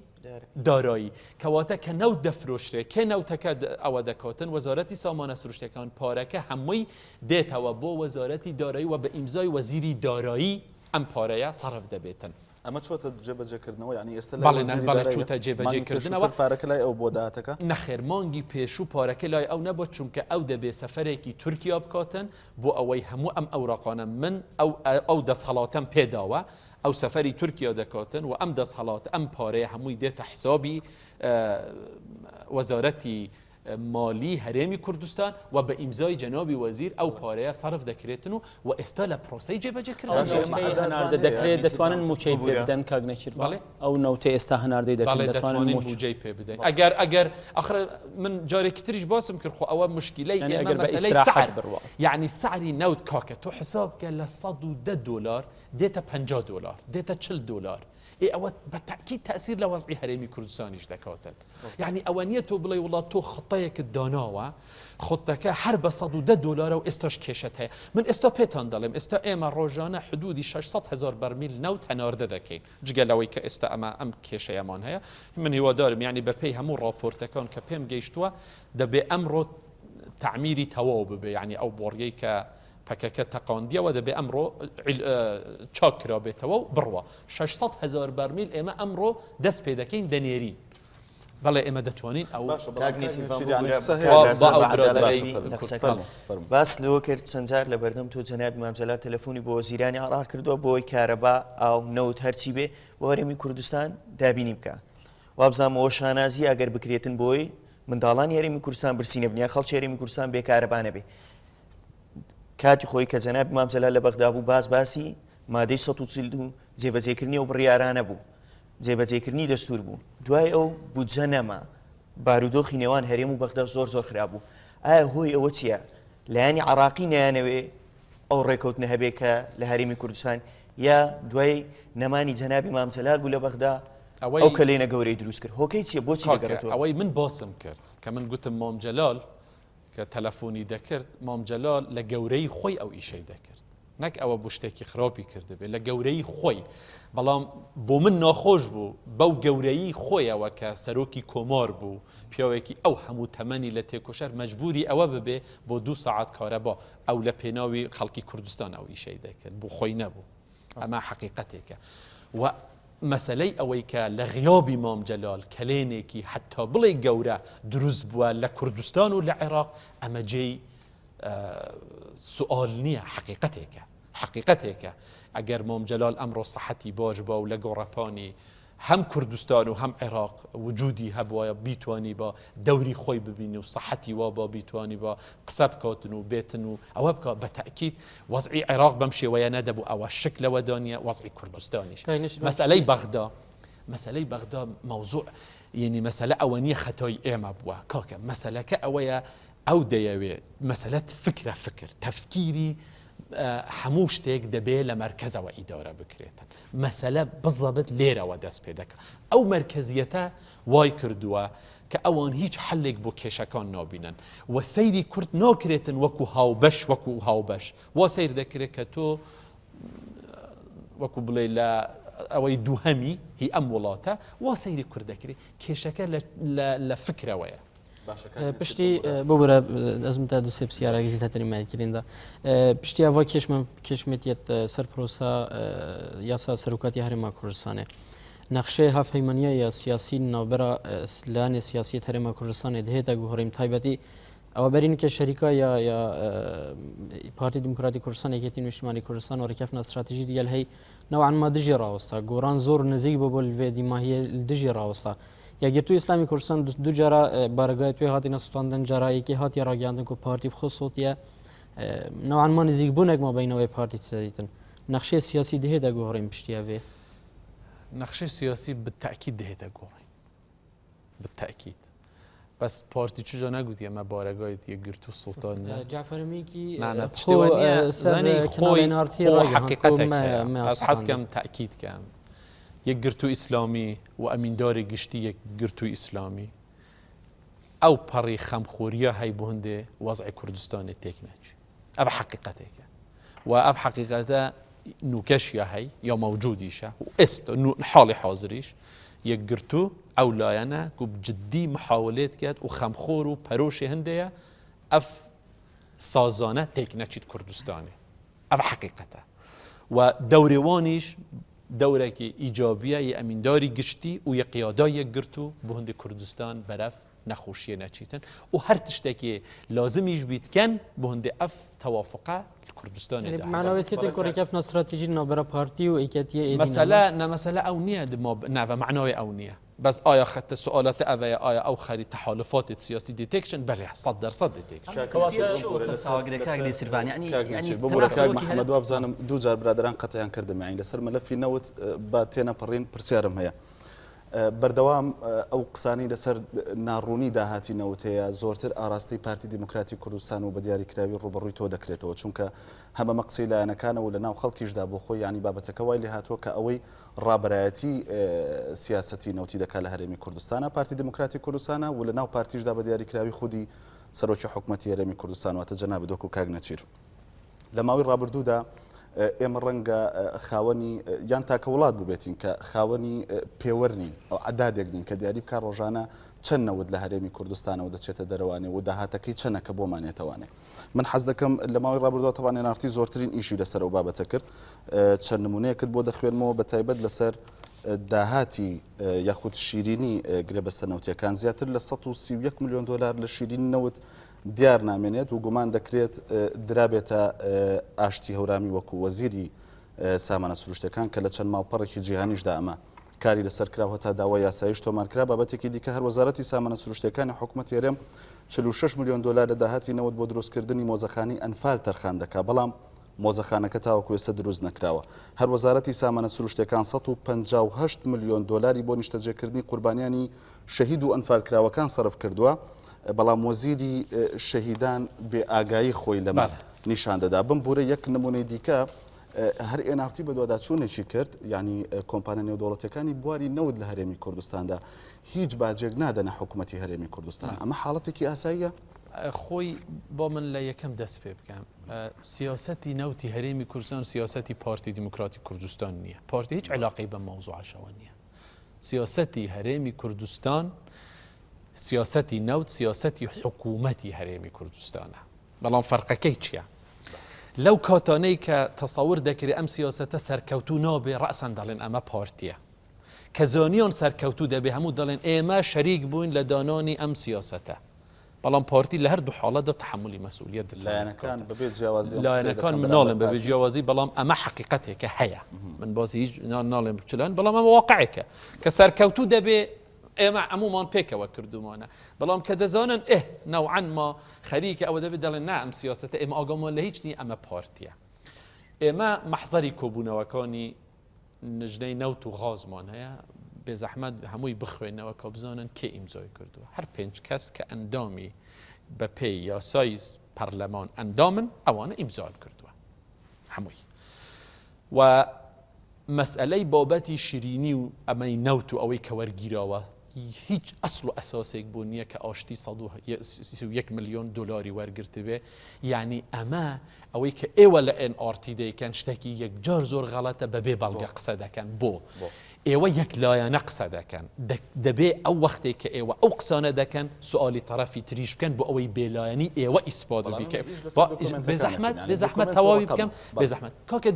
دارایی کەواتە کە نەوت دەفرۆشرێ کێ نەوتەکە ئەوە دەکاتن وەزارەتی سامانە سروشتەکان پارەکە هەمووی دێتەوە بۆ وەزارەتی دارایی و بە ئیمزای وەزیری دارایی ئەم پارەیە سەرف دەبێتن. ئەمە چۆتە جێبەجێکردنەوە یانی ئێستا لای بەڵێ وەزیری بەڵێ داراییە؟ چووتە مانگی جێبەجێکردنەوە. پێشووتر پارەکە لای ئەو بووە داهاتەکە؟ نەخێر مانگی پێشوو پارەکە لای ئەو نەبووە چونکە ئەو دەبێ سەفەرێکی تورکیا بکاتن بۆ ئەوەی هەموو ئەم ئەوراقانە من ئەو ئەو دەسهەڵاتەم پێداوە ئەو سەفەری تورکیا دەکاتن و ئەم دەسهەڵات ئەم پارەیە هەمووی دێتە حسابی وەزارەتی مالی هەرێمی کوردستان و بە ئیمزای جەنابی وەزیر ئەو پارەیە سەرف دەکرێتن و و ئێستا لە پرۆسەی جێبەجێکردن ئەو نەوتەی هەناردە دەکرێت دەتوانن مووچەی پێ بدەن کاک نێچیرڤان؟ ئەو نەوتەی ئێستا هەناردەی دەکەن دەتوانن مووچەی پێ بدەین ئەگەر ئەگەر ئەخر من جارێکی تریش باسم کرد خۆ ئەوە مشکلەی ئێمە مەسەلەی سعر بڕوا یعنی سعری نەوت کاکە تۆ حساب بکە لە 110 دۆلار دێتە 50 دۆلار دێتە 40 دۆلار ئێ ئەوە بە تەئکید تەئسیر لە وەزعی هەرێمی کوردستانیش دەکاتن. یعنی ئەوە نییە تۆ بڵێ وڵات تۆ خطەیەکت داناوە خطەکە هەر بە 110 دۆلارە و ئێستاش کێشەت هەیە من ئێستا پێتان دەڵێم ئێستا ئێمە ڕۆژانە حدودی 600 هزار بەرمیل نەوت هەناردە دەکەین جگە لەوەی کە ئێستا ئەمە ئەم کێشەیەمان هەیە من هیوادارم یعنی بەپێی هەموو ڕاپۆرتەکان کە پێم گەیشتووە دەبێ ئەمڕۆ تەعمیری تەواو ببێ یعنی ئەو بۆڕیەی کە پەکەکە تەقاندیەوە دەبێ ئەمڕۆ چاک کرابێتەوە و بڕوا. 600 هەزار بەرمیل ئێمە ئەمڕۆ دەست پێ دەکەین دەنێرین. بەڵێ ئێمە دەتوانین ئەو باشە کاک بەڵام کاک نێچیرڤان نێچیر یانی ببورە قسە هەیە کاک لەسەر با لەسەر ئەو بە عەدالەتی برادەرەی لە کورد قسەکان بەڵێ. فەرموو. باس لەوە کرد چەند جار لە بەردەم تۆ جەنابی مام جەلال تەلەفۆنی بۆ وەزیرانی عێراق کردووە بۆ ئەوەی کارەبا ئاو نەوت هەرچی بێ بۆ هەرێمی کوردستان دابینی بکا وابزانم ئەوە شانازییە ئەگەر بکرێتن بۆی منداڵانی هەرێمی کوردستان برسی نەبن یان خەڵکی هەرێمی کوردستان بێ کارەبا نەبێ کاتی خۆی کە جەنابی مام جەلال لە بەغدا بوو باس باسی مادەی 142 جێبەجێکردنی ئەو بڕیارانە بوو جێبەجێکردنی دەستور بوو دوای ئەو بودجە نەما بارودۆخی نێوان هەرێم و بەغدا زۆر زۆر خراپ بوو ئایا هۆی ئەوە چییە لایەنی عراقی نایانەوێ ئەو ڕێکەوتنە هەبێ کە لە هەرێمی کوردستان یا دوای نەمانی جەنابی مام جەلال بوو لە بەغدا ئەو کەلێنە گەورەی دروست کرد هۆکەی چییە بۆچی دەگەڕێتەوە ئەوەی من باسم کرد کە من گوتم مام جەلال کە تەلەفۆنی دەکرد مام جەلال لە گەورەی خۆی ئەو ئیشەی دەکرد نەک ئەوە بوو شتێکی خراپی کردبێ لە گەورەی خۆی بەڵام بۆ من ناخۆش بوو بەو گەورەی خۆیەوە کە سەرۆکی کۆمار بوو پیاوێکی ئەو هەموو تەمەنی لە تێکۆشەر مەجبوری ئەوە ببێ بۆ دوو سەعات کارەبا ئەو لە پێناوی خەڵکی کوردستان ئەو ئیشەی دەکرد بۆ خۆی نەبوو ئەمە حەقیقەتێکە و مەسەلەی ئەوەی کە لە غیابی مام جەلال کەلێنێکی حەتا بڵێی گەورە دروست بووە لە کوردستان و لە عێراق ئەمە جێی سوئال نییە حەقیقەتێکە حەقیقەتێکە ئەگەر مام جەلال ئەمڕۆ سەحەتی باش با و لە گۆڕەپانی هەم کوردستان و هەم عێراق وجودی هەبوایە بیتوانیبا دەوری خۆی ببینی و سەحەتی وا با بیتوانیبا قسە بکاتن و بێتن و ئەوە بکا بە تەئکید وەزعی عێراق بەم شێوەیە نەدەبوو ئەوە شک لەوەدا نییە وەزعی کوردستانیش مەسەلەی بەغدا مەسەلەی بەغدا مەوزوع یعنی مەسەلە ئەوە نییە خەتای ئێمە بووە کاکە مەسەلەکە ئەوەیە ئەو دەیەوێ مەسەلەت فکرە فکر تەفکیری هەموو شتێک دەبێ لە مەرکەزەوە ئیدارە بکرێتن مەسەلە بزەبت لێرەوە دەست پێ دەکا ئەو مەرکەزیەتە وای کردووە کە ئەوان هیچ حەلێک بۆ کێشەکان نابینن و سەیری کورد ناکرێتن وەکو هاوبەش وەکو هاوبەش وا سەیر دەکرێت کە تۆ وەکو بڵێ لە ئەوەی دووهەمی هی ئەم وڵاتە وا سەیری کورد دەکرێت کێشەکە لە فکرەوەیە. پشتی ببورە ئەزم تا دوسێ پرسیارێک زیاتری مایکریندا پشتی ئەوە کێشمە کێشمێتیەت سەر پرۆسا یاسا سەرۆکاتی هەرێما کوردستانێ نەخشەی هاوپەیمانیە یا سیاسی ناوبەرە لایەنێ سیاسیت هەرێما کوردستانێ دهێتە گۆڕیم تایبەتی ئەوە بەرین کە شەریکا یا یا پارتی دیموکراتی کوردستان یەکێتی نیشتمانی کوردستان و ڕێکەفنا استراتیژی دیگەل هەی نەوعا ما دژی ڕاوەستا گۆڕان زۆر نزیک بۆ بۆ لێ دیماهیە دژی ڕاوەستا یەکگرتووی ئیسلامی کوردستان دوو جارە بارەگای توێ هاتینە سوتاندن جارا یەکی هاتی ڕاگەیاندن کو پارتی بخۆ سۆتیە نەوعا ما نزیک بوونێک ما بینەوەی پارتی تدەیتن نەخشەی سیاسی دهێتە گۆڕین پشتیە بێ نەخشەی سیاسی بالتأکید دهێتە گۆڕین بالتأکید بەس پارتی چجا نەگوتی ئەمە بارەگایت یەکگرتوو سوڵتان نیە جعفر میکی نا نا تشتێ وە نیە زانی خۆی نارتی حەقیقەتێک هەیە ئەس حەز کەم تەئکید کەم. یەکگرتوو ئیسلامی و ئەمینداری گشتی یەکگرتووی ئیسلامی ئەو پەڕی خەمخۆریە هەی بۆ هەندێ وەزعی کوردستانی تێک نەچی. ئەڤ حەقیقەتێکە و ئەڤ حەقیقەتە نوکەشیا هەی یا مەوجودیشە و ئێست حاڵی حاضریش یەکگرتوو ئەو لایەنە کو جدی محاولێت کرد و خەمخۆر و پەرۆشی هەندەیە ئەف سازانە تێک نەچیت کوردستانی ئەڤ حەقیقەتە و دەورێوانیش دەورێکی ئیجابیە یە ئەمینداری گشتی و یە قیادا یەکگرتوو بۆ هەندێک کوردستان بەرەف نەخۆشیە نەچیتن و هەر تشتێکی لازمیش بیت کەن بۆ هەندێ ئەف تەوافقە کوردستان معناوێت تێتن کۆ ڕێکەفتنا استراتیژی ناوبەرە پارتی و یەکێتیە ئێدی مەسەلە نە مەسەلە ئەو نییە ناوە معناوێ ئەو نییە بەس ئایا خەتە سوالاتە ئەوەیە ئایا ئەو خەری تەحالفات سیاسی دێ تێکچن بەلێ 100% دێ تێکچن. ببورە کاک محەمەد وابزانم دوو جار برادەران قەتعیان کردم یانی لەسەر مەلەفی نەوت با تێنەپەڕین پرسیارم هەیە بەردەوام ئەو قسانەی لەسەر ناڕوونی داهاتی نەوت هەیە زۆرتر ئاراستەی پارتی دیموکراتی کوردستان و بە دیاریکراوی ڕووبەڕووی تۆ دەکرێتەوە چونکە هەمەمە قسەی لایەنەکانەوە لە ناو خەڵکیشدا بۆ خۆی یانی بابەتەکە وای لێهاتووە کە ئەوەی ڕابەرایەتی سیاسەتی نەوتی دەکات لە هەرێمی کوردستانە پارتی دیموکراتی کوردستانە و لە ناو پارتیشدا بە دیاریکراوی خودی سەرۆکی حکومەتی هەرێمی کوردستان واتە جەنابت وەکو کاک نەچیر. لە ماوەی ڕابردوودا ئێمە ڕەنگە خاوەنی یان تاکە وڵات بووبێتین کە خاوەنی پێوەر نین ئەو عەدادێک نین کە دیاری بکات ڕۆژانە چەند نەوت لە هەرێمی کوردستانەوە دەچێتە دەرەوانێ و داهاتەکەی چەنە کە بۆمانێتەوانێ من حەز دەکەم لە ماوەی ڕابردووە تەبان NRT زۆرترین ئیشی لەسەر ئەو بابەتە کرد چەند نمونەیەکت بۆ دەخوێنمەوە بە تایبەت لەسەر داهاتی یاخود شیرینی گرێبەستە نەوتیەکان زیاتر لە 131 میلیۆن دلار لە شیرینی نەوت دیار نامێنێت و گومان دەکرێت درابێتە ئاشتی هەورامی وەکو وەزیری سامانە سروشتەکان کە لە چەند ماڵپەڕێکی جیهانیشدا ئەمە کاری لەسەر کرا و هەتا داوای یاساییش تۆمار کرا. بابەتێکی دیکە هەر وەزارەتی سامانە سروشتیەکانی حکومەتی هەرێم 46 ملیۆن دۆلار لە داهاتی نەوت بۆ دروستکردنی مۆزەخانەی ئەنفال تەرخان دەکا بەڵام مۆزەخانەکە تاوەکو ئێستا دروست نەکراوە. هەر وەزارەتی سامانە سروشتیەکان 158 ملیۆن دۆلاری بۆ نیشتەجێکردنی قوربانیانی شەهید و ئەنفالکراوەکان سەرف کردووە، بەڵام وەزیری شەهیدان بێ ئاگایی خۆی لەمە نیشان دەدا. بمبورە یەک نمونەی دیکە هەر NRT بەدواداچوونێکی کرد، یانی کۆمپانیا نێودەوڵەتیەکانی بواری نەوت لە هەرێمی کوردستاندا هیچ باجێک نادەنە حکوومەتی هەرێمی کوردستان، ئەمە حاڵەتێکی ئاساییە؟ خۆی بۆ من لە یەکەم دەست پێ بکەم سیاسەتی نەوتی هەرێمی کوردستان سیاسەتی پارتی دیموکراتی کوردستان نییە پارتی هیچ علاقەی بە مەوزوعەشەوە نییە سیاسەتی هەرێمی کوردستان سیاسەتی نەوت سیاسەتی حکوومەتی هەرێمی کوردستانە بەڵام فەرقەکەی چییە؟ لەو کاتانەی کە تەسەور دەکرێت ئەم سیاسەتە سەرکەوتوو نابێ ڕەسەن دەڵێن ئەمە پارتیە کە زانیان سەرکەوتوو دەبێ هەموو دەڵێن ئێمە شەریک بووین لە دانانی ئەم سیاسەتە بەڵام پارتی لە هەردوو حاڵەتدا تەحەمولی مەسئولیەت دەتوانێت لایەنەکان بەبێ جیاوازی ئەم قسەیە لایەنەکان دەکەن من بەرامبەر ناڵێم بەبێ پارتی. جیاوازی بەڵام ئەمە حەقیقەتێکە هەیە من باسی هیچ ناڵێم چلان بەڵام ئەمە واقعێکە کە سەرکەوتوو دەبێ ئێمە هەموومان پێکەوە کردومانە بەڵام کە دەزانن ئێ نەوعەن ما خەریکە ئەوە دەبێت دەڵێن نا ئەم سیاسەتە ئێمە ئاگامان لە هیچ نییە ئەمە پارتیە ئێمە مەحزەری کۆبوونەوەکانی نژنەی نەوت و غازمان هەیە بێزەحمەت هەمووی بخوێنەوە کە بزانن کێ ئیمزای کردووە هەر پێنج کەس کە ئەندامی بە پێی یاسای پەرلەمان ئەندامن ئەوانە ئیمزایان کردووە هەمووی و مەسئەلەی بابەتی شیرینی و ئەمەی نەوت و ئەوەی کە وەرگیراوە هیچ ئەسڵ و ئەساسێک بۆ نییە کە ئاشتی 131 ملیۆن دۆلاری وەرگرتبێ یعنی ئەمە ئەوەی کە ئێوە لە NRT دەیکەن شتێکی یەکجار زۆر غەڵەتە بەبێ بەڵگە قسە دەکەن بۆ ئێوە یەک لایەنە قسە دەکەن دەبێ ئەو وەختێک کە ئێوە ئەو قسانە دەکەن سوالی تەرەفی تریش بکەن بۆ ئەوەی بێلایەنی ئێوە ئیسپات بیکەن بێزەحمەت بێزەحمەت تەواوی بکەم بێزەحمەت کاکە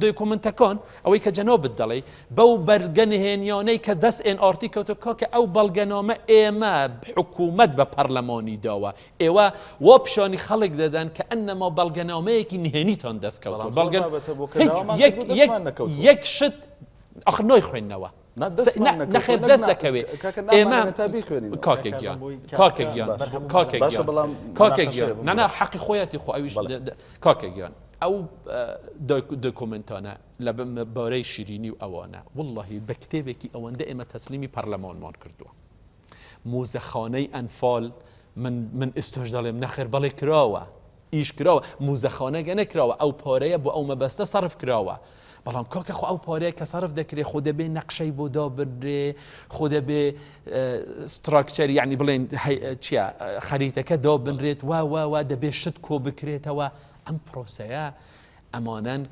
دۆکۆمنتەکان ئەوەی کە جەنابت دەڵێی بەو بەرگە نهێنیانەی کە دەست ئێن ئاڕتی کەوتە کاکە ئەو بەڵگەنامە ئێمە حکوومەت بە پەرلەمانی داوە ئێوە وا پیشانی خەڵک دەدەن کە ئەنەما بەڵگەنامەیەکی نهێنیتان دەست کەوتوە بەڵگە یەک شت ئەخ نایخوێننەوە نەخێر دەست دەکەوێ ئێمە کاکە گیان کاکە گیان کاکە گیان کاکە گیان نانا حەقی خۆیەتی خۆ ئەویش کاکە گیان ئەو دۆکۆمنتانە لە بارەی شیرینی و ئەوانە واللهی بە کتێبێکی ئەوەندە ئێمە تەسلیمی پەرلەمانمان کردووە موزەخانەی ئەنفال من من ئێستاش دەڵێم نەخێر بەڵێ کراوە. ئیش کراوە، موزەخانەگە نەکراوە، ئەو پارەیە بۆ ئەو مەبەستە سەرف کراوە. بەڵام کاکە خۆ ئەو پارەیە کە سەرف دەکرێ خۆ دەبێ نەقشەی بۆ دابنرێ، خۆ دەبێ structure یعنی بڵێن چییە خەریتەکە دابنرێت وا وا وا دەبێ شت کۆ بکرێتەوە. ئەم پرۆسەیە ئەمانەن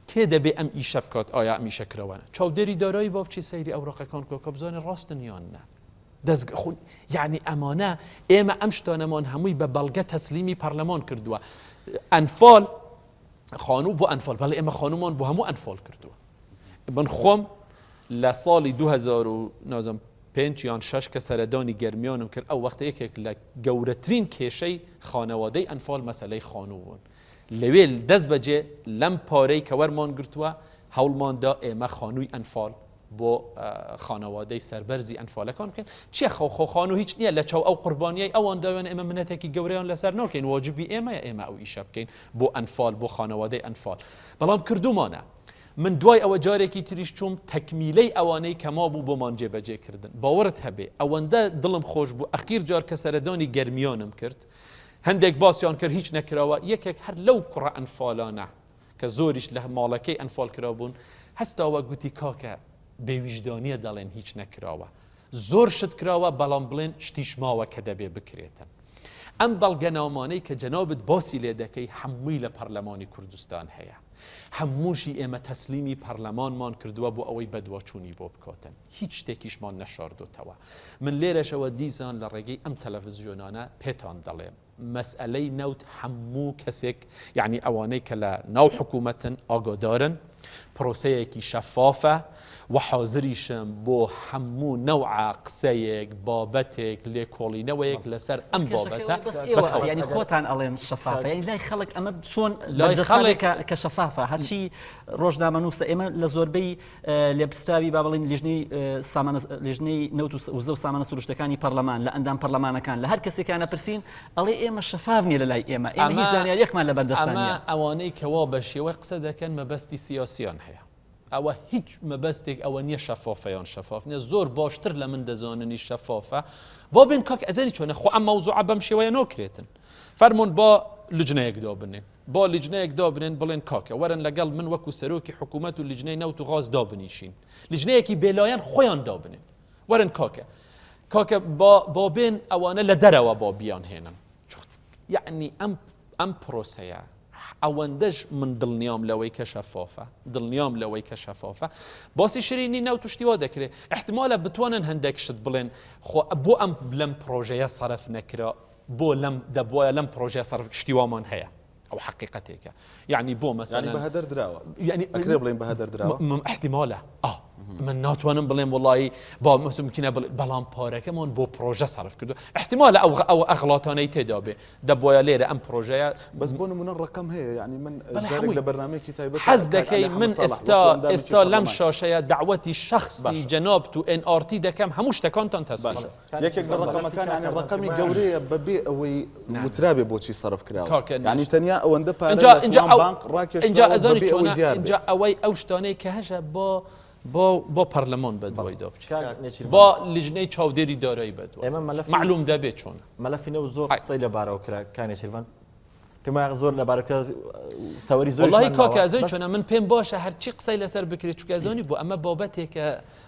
کێ دەبێ ئەم ئیشە بکات؟ ئایا ئەم ئیشە کراوە؟ چاودێری دارایی با بچی سەیری ئەوراقەکان بکات کە بزانێ ڕاستن یان نا. دەزگە خو یعنی ئەمانە ئێمە ئەم شتانەمان هەمووی بە بەڵگە تەسلیمی پەرلەمان کردووە. ئەنفال خانوو بۆ ئەنفال بەڵێ ئێمە خانوومان بۆ هەموو ئەنفال کردووە. من خۆم لە ساڵی 2000 و نازم پێنج یان شەش کە سەردانی گەرمیانم کرد ئەو وەختە یەکێک لە گەورەترین کێشەی خانەوادەی ئەنفال مەسەلەی خانوو بوون. لەوێ دەست بەجێ لەم پارەی کە وەرمان گرتووە هەوڵمان دا ئێمە خانووی ئەنفال بۆ خانەوادەی سەربەرزی ئەنفالەکان بکەین. چیە خۆ خۆ خانوو هیچ نییە لە چاو ئەو قوربانیای ئەوان داویان ئێمە منەتێکی گەورەیان لەسەر ناکەین، واجبی ئێمەیە ئێمە ئەو ئیشە بکەین بۆ ئەنفال بۆ خانەوادەی ئەنفال. بەڵام کردوومانە. من دوای ئەوە جارێکی تریش چووم تەکمیلەی ئەوانەی کە مابوو بۆمان جێبەجێ کردن. باوەڕت هەبێ ئەوەندە دڵم خۆش بوو ئەخیر جار کە سەردانی گەرمیانم کرد هەندێک باسیان کرد هیچ نەکراوە، یەکێک هەر لەو کوڕە ئەنفالانە کە زۆریش لە ماڵەکەی ئەنفال کرابوون هەستاوە گوتی کاکە بێویژدانیە دەڵێن هیچ نەکراوە، زۆر شت کراوە بەڵام بڵێن شتیش ماوە کە دەبێ بکرێتن. ئەم بەڵگەنامانەی کە جەنابت باسی لێ دەکەی هەمووی لە پەرلەمانی کوردستان هەیە. هەمووشی ئێمە تەسلیمی پەرلەمانمان کردووە بۆ ئەوەی بەدواچوونی بۆ بکاتن. هیچ شتێکیشمان نەشاردۆتەوە. من لێرەشەوە دیسان لە ڕێگەی ئەم تەلەڤزیۆنانە پێتان دەڵێم مەسئەلەی نەوت هەموو کەسێک یعنی ئەوانەی کە لە ناو حکوومەتن ئاگادارن، پرۆسەیەکی شەفافە و حازریشم بۆ هەموو نەوعە قسەیەک، بابەتێک، لێکۆڵینەوەیەک لەسەر ئەم بابەتە بە تەواوی. یانی خۆتان ئەڵێن شەفافە، یانی لای خەڵک ئەمە چۆن لای خەڵک کە شەفافە هەرچی ڕۆژنامەنووسە ئێمە لە زۆربەی لێپرسراوی با بڵێین لیژنەی سامانە لیژنەی نەوت و وزە و سامانە سروشتەکانی پەرلەمان لە ئەندام پەرلەمانەکان لە هەر کەسێکیان ئەپرسین ئەڵێ ئێمە شەفاف نییە لە لای ئێمە ئێمە هیچ زانیاریەکمان لە بەردەستان نییە. ئەمە ئەوانەی کەوا بە شێوەی قسە دەکەن مەبەستی سیاسیان هەیە ئەوە هیچ مەبەستێک ئەوە نییە شەفافە یان شەفاف نییە زۆر باشتر لە من دەزاننی شەفافە با بێن کاک ئەزانی چۆنە خۆ ئەم مەوزوعە بەم شێوەیە ناکرێتن فەرمونون با لجنەیەک دابنێن با لیجنەیەک دابنێن بڵێن کاکە وەرن لەگەڵ من وەکو سەرۆکی حکوومەت و لیجنەی نەوت و غاز دابنیشین لیجنەیەکی بێلایەن خۆیان دابنێن وەرن کاکە کاکە با با بێن ئەوانە لە دەرەوە با بیان هێنن یعنی ئەم ئەم پرۆسەیە ئەوەندەش من دڵنیام لەوەی کە شەفافە دڵنیام لەوەی کە شەفافە باسی شرینی نەوت و شتی وا دەکرێت احتمالە بتوانن هەندێک شت بڵێن خۆ بۆ ئەم لەم پرۆژەیە سەرف نەکرا بۆ لەم دەبوایە لەم پرۆژەیە سەرف شتی وامان هەیە ئەو حەقیقەتێکە یعنی بۆ مەسەلەن یعنی بەهەدەر دراوە یعنی ئەکرێ بڵێین بەهەدەر دراوە احتمالە ئا من ناتوانم بڵێم وڵی با ممکنە بڵێ بەڵام پارەکەمان بۆ پرۆژە سەرف کردو احتمالە ئەو ئەو ئەغڵاتانەی تێدا بێ دەبواە لێرە ئەم پرۆژەیە بەس بۆ نمونە ڕقم هەیە یعنی من جارێک لە بەرنمەیەکی تایبەت حەز دەکەی من ئێستا ئێستا لەم شاشەیە داوەتی شخصی جەنابت و NRT دەکەم هەموو شتەکانتان تەسلیم یەکێک لە ڕەقەمەکان یانی ڕەقەمی گەورەیە بەبێ ئەوەی وترابێ بۆچی سەرف کراوە یانی تەنیا ئەوەندە پارە لە فڵان بانق ڕاکێشراوە بەبێ ئەوەی دیار بێ. ئینجا ئەوەی ئەو شتانەی کە هەشە بۆ بۆ بۆ پەرلەمان بەدوای دا بچێت با لیژنەی چاودێری دارایی بەدوای مەعلوم دەبێت چۆنە. مەلەفی نەوت زۆر قسەی لەبارەوە کرا کاک نێچیرڤان پێم وایە زۆر لەبارە کرا تەوەری زۆر وەڵی کاکە ئەزانی چۆنە من پێم باشە هەرچی قسەی لەسەر بکرێت چونکە ئەزانی بۆ ئەمە بابەتێکە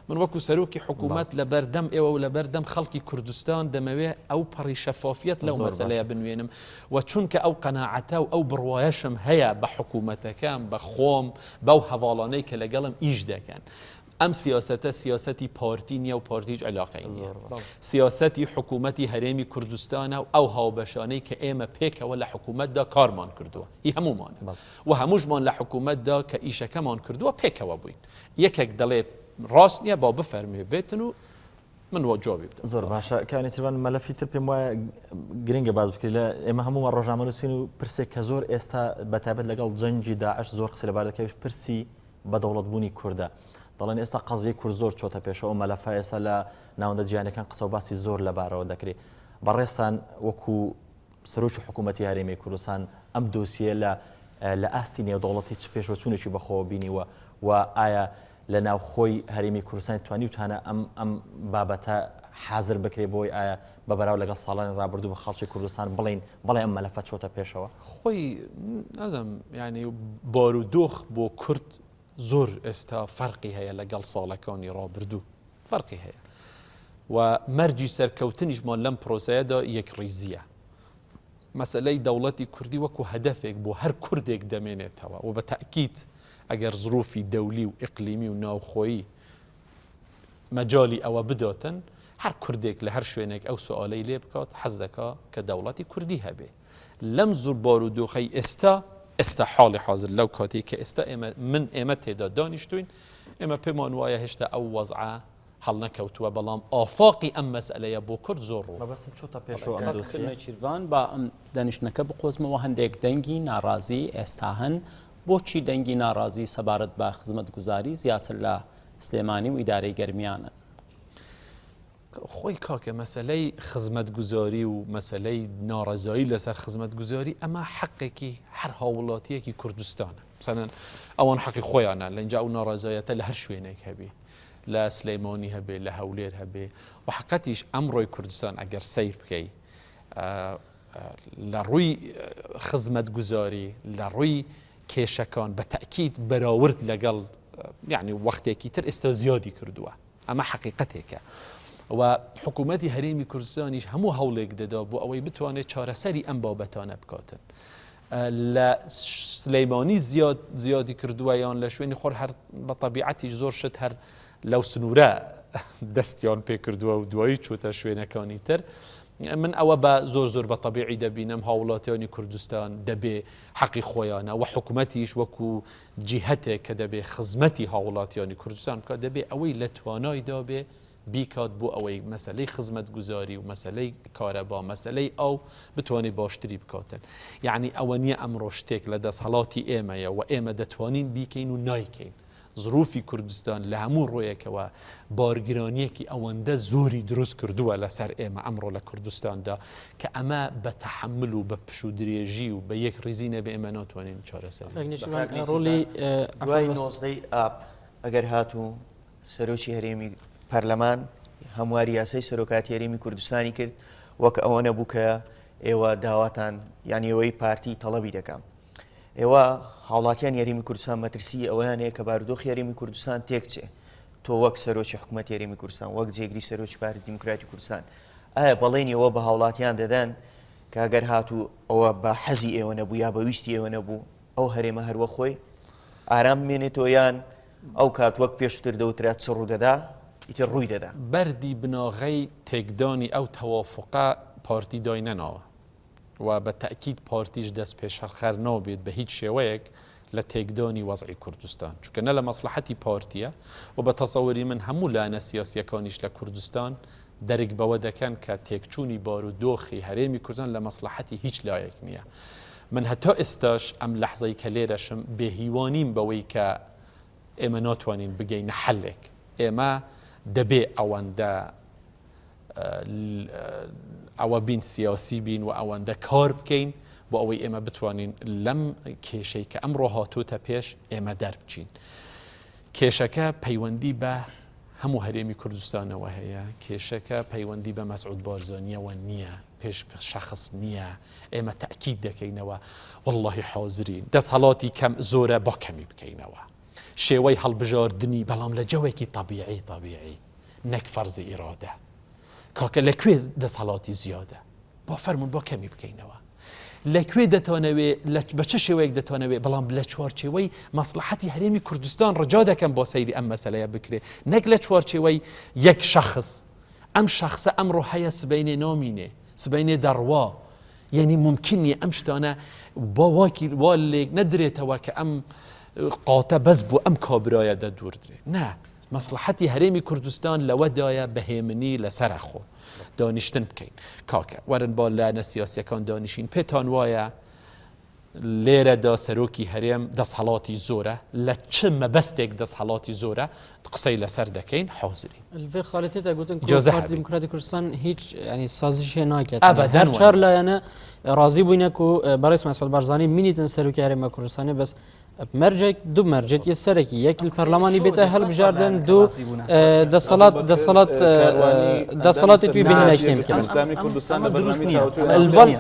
من وەکو سەرۆکی حکوومەت لە بەردەم ئێوە و لە بەردەم خەڵکی کوردستان دەمەوێ ئەو پەڕی شەفافیەت لەو مەسەلەیە بنوێنم و چونکە ئەو قەناعەتە و ئەو بڕوایەشم هەیە بە حکوومەتەکەم بە خۆم بەو هەڤاڵانەی کە لەگەڵم ئیش دەکەن ئەم سیاسەتە سیاسەتی پارتی نییە و پارتی هیچ علاقەی نییە. سیاسەتی حکوومەتی هەرێمی کوردستانە و ئەو هاوبەشانەی کە ئێمە پێکەوە لە حکوومەتدا کارمان کردووە هی هەموومانە و هەمووشمان لە حکوومەتدا کە ئیشەکەمان کردووە پێکەوە بووین. یەکێک دەڵێ ڕاست نییە با بفەرموێ بێتن و من وا جوابی بدەم. زۆر باشە کاک نێچیرڤان مەلەفی تر پێم وایە گرنگە باس بکرێت لە ئێمە هەموومان ڕۆژنامەنووسین و پرسێک کە زۆر ئێستا بە تایبەت لەگەڵ جەنگی داعش زۆر قسە لەبارە دەکەوێت پرسی بە دەوڵەت بوونی کوردە. دەڵێن ئێستا قەزیەی کورد زۆر چۆتە پێشەوە، ئەو مەلەفە ئێستا لە ناوەندە جیهانیەکان قسە و باسی زۆر لەبارەوە دەکرێ. بەڕێزتان وەکو سەرۆکی حکوومەتی هەرێمی کوردستان ئەم دۆسیەیە لە لە ئاستی نێودەوڵەتی چ پێشوەچوونێکی بەخۆوە بینیوە و ئایا لە ناوخۆی هەرێمی کوردستان توانیوتانە ئەم ئەم بابەتە حازر بکرێ بۆی ئایا بە بەراو لەگەڵ ساڵانی ڕابردوو بە خەڵکی کوردستان بڵێین بەڵێ ئەم مەلەفە چۆتە پێشەوە؟ خۆی نازانم یانی بارودۆخ بۆ کورد زۆر ئێستا فەرقی هەیە لەگەڵ ساڵەکانی ڕابردوو فەرقی هەیە و مەرجی سەرکەوتنیشمان لەم پرۆسەیەدا یەکڕیزییە. مەسەلەی دەوڵەتی کوردی وەکو هەدەفێک بۆ هەر کوردێک دەمێنێتەوە و بە تەئکید ئەگەر زروفی دەولی و ئیقلیمی و ناوخۆیی مەجالی ئەوە بداتن هەر کوردێک لە هەر شوێنێک ئەو سوئالەی لێ بکات حەز دەکا کە دەوڵەتی کوردی هەبێ. لەم زور بارودۆخەی ئێستا، ئێستا حاڵی حازر لەو کاتەی کە ئێستا ئێمە من ئێمە تێدا دانیشتوین ئێمە پێمان وایە هێشتا ئەو وەزعە هەڵنەکەوتووە بەڵام ئافاقی ئەم مەسئەلەیە بۆ کورد زۆر ڕوونە. مەبەستم چۆتە پێشەوە ئەم کاک دۆسیە. نێچیرڤان با ئەم دانیشتنەکە بقۆزمەوە هەندێک دەنگی ناڕازی ئێستا هەن بۆچی دەنگی ناڕازی سەبارەت بە خزمەتگوزاری زیاتر لە سلێمانی و ئیدارەی گەرمیانن؟ خۆی کاکە مەسەلەی خزمەتگوزاری و مەسەلەی ناڕەزایی لەسەر خزمەتگوزاری ئەمە حەقێکی هەر هاووڵاتیەکی کوردستانە مثلەن ئەوان حەقی خۆیانە لە اینجا ئەو ناڕەزایەتە لە هەر شوێنێک هەبێ لە سلەیمانی هەبێ لە هەولێر هەبێ و حقەتیش ئەمڕۆی کوردستان ئەگەر سەیر بکەی لە ڕووی خزمەتگوزاری لە ڕووی کێشەکان بە تەئکید بەراورد لەگەڵ یعنی وەختێکی تر ئێستا زیادی کردووە ئەمە حەقیقەتێکە و حکوومەتی هەرێمی کوردستانیش هەموو هەوڵێک دەدا بۆ ئەوەی بتوانێت چارەسەری ئەم بابەتانە بکاتن لە سلەیمانی زیاد زیادی کردووە یان لە شوێنی خۆر هەر بە تەبیعەتیش زۆر شت هەر لەو سنوورە دەستیان پێکردووە و دوایی چوتە شوێنەکانی تر من ئەوە بە زۆر زۆر بە تەبیعی دەبینم هاوڵاتیانی کوردستان دەبێ حەقی خۆیانە و حکومەتیش وەکو جیهەتێک کە دەبێ خزمەتی هاوڵاتیانی کوردستان بکات دەبێ ئەوەی لە توانایدا بێ بیکات بۆ ئەوەی مەسەلەی خزمەتگوزاری و مەسەلەی کارەبا مەسەلەی ئاو بتوانێت باشتری بکاتن یعنی ئەوە نییە ئەمڕۆ شتێک لە دەسهەڵاتی ئێمەیە و ئێمە دەتوانین بیکەین و نایکەین زروفی کوردستان لە هەموو ڕوویەکەوە بارگرانیەکی ئەوەندە زۆری دروست کردووە لەسەر ئێمە ئەمڕۆ لە کوردستاندا کە ئەمە بە تەحەمول و بە پشوو درێژی و بە یەک ڕیزی نەبێ ئێمە ناتوانین چارەسەری کاک نێچیرڤان ڕۆڵی دوای نۆزدەی ئاب ئەگەر هاتوو سەرۆکی هەرێمی پەرلەمان هەمواری یاسای سەرۆکاتی هەرێمی کوردستانی کرد وەک ئەوە نەبوو کە ئێوە داواتان یان ئێوەی پارتی تەڵەبی دەکەم ئێوە هاوڵاتیانی هەرێمی کوردستان مەترسی ئەوەیان هەیە کە بارودۆخی هەرێمی کوردستان تێکچێ تۆ وەک سەرۆکی حکوومەتی هەرێمی کوردستان وەک جێگری سەرۆکی پارتی دیموکراتی کوردستان ئایا بەڵێنی ئەوە بە هاوڵاتیان دەدەن کە ئەگەر هاتوو ئەوە بە حەزی ئێوە نەبوو یا بە ویستی ئێوە نەبوو ئەو هەرێمە هەروە خۆی ئارام بمێنێتەوە یان ئەو کات وەک پێشتر دەوترا چ ڕوودەدا ئیتر ڕووی دەدا؟ بەردی بناغەی تێکدانی ئەو تەوافوقە پارتی داینەناوە. و بە تەئکید پارتیش دەست پێشخەر نابێت بە هیچ شێوەیەک لە تێکدانی وەزعی کوردستان چونکە نە لە مەسڵەحەتی پارتیە و بە تەسەوری من هەموو لایەنە سیاسیەکانیش لە کوردستان دەرک بەوە دەکەن کە تێکچوونی بارودۆخی هەرێمی کوردستان لە مەسڵەحەتی هیچ لایەک نییە من هەتا ئێستاش ئەم لەحزەی کە لێرەشم بێهیوا نیم بەوەی کە ئێمە ناتوانین بگەینە حەلێک ئێمە دەبێ ئەوەندە ئەوە بین سیاسی بین و ئەوەندە کار بکەین بۆ ئەوەی ئێمە بتوانین لەم کێشەی کە ئەمڕۆ هاتووتە پێش ئێمە دەربچین. کێشەکە پەیوەندی بە هەموو هەرێمی کوردستانەوە هەیە کێشەکە پەیوەندی بە مەسعود بارزانیەوە نییە پێش شخص نییە ئێمە تاکید دەکەینەوە واللهی حاضرین دەسهڵاتی کەم زۆرە با کەمی بکەینەوە شێوەی هەڵبژاردنی بەڵام لە جەوێکی طبیعی طبیعی نەک فەرزی ئیرادە کاکە لە کوێ دەسهڵاتی زیادە با فەرمونون با کەمی بکەینەوە لە کوێ دەتانەوێ بە چ شێوەیەک دەتانەوێ بەڵام لە چوارچێوەی مەسلحەتی هەرێمی کوردستان ڕجا دەکەم بۆ سەیری ئەم مەسلەیە بکرێ نەک لە چوارچێوەی یەک شخص ئەم شخصە ئەمڕۆ هەیە سبینێ نامینێ سبینێ دەڕوا یعنی ممکن نییە ئەم شتانە با واکی وا لێک نەدرێتەوە کە ئەم قاتە بەس بۆ ئەم کابرایە دەدووردرێ نا مەسڵەحەتی هەرێمی کوردستان لەوەدایە بە هێمنی لەسەرەخۆ دانیشتن بکەین. کاکە وەرن با لایەنە سیاسیەکان دانیشین پێتان وایە لێرەدا سەرۆکی هەرێم دەسهەڵاتی زۆرە لە چ مەبەستێک دەسهەڵاتی زۆرە قسەی لەسەر دەکەین حاضرین. لەێ خاڵێ تێدا گوتن ئیجازە پارتی هەبێت. دیموکراتی کوردستان هیچ ینی سازشێ ناکات ئەبەدەن هەر چوار وانیە. لایەنە. ڕازی بووینە کو بەڕێز مەسعود بارزانی مینیتن سەرۆکی هەرێمە کوردستانێ بەس مەرجێک دوو مەرجێت یە سەرەکی یەک لە پەرلەمانی بێتە هەڵبژاردن دوو دەسەڵات دەسەڵات دەسەڵاتی توی بهێنە کێم کرد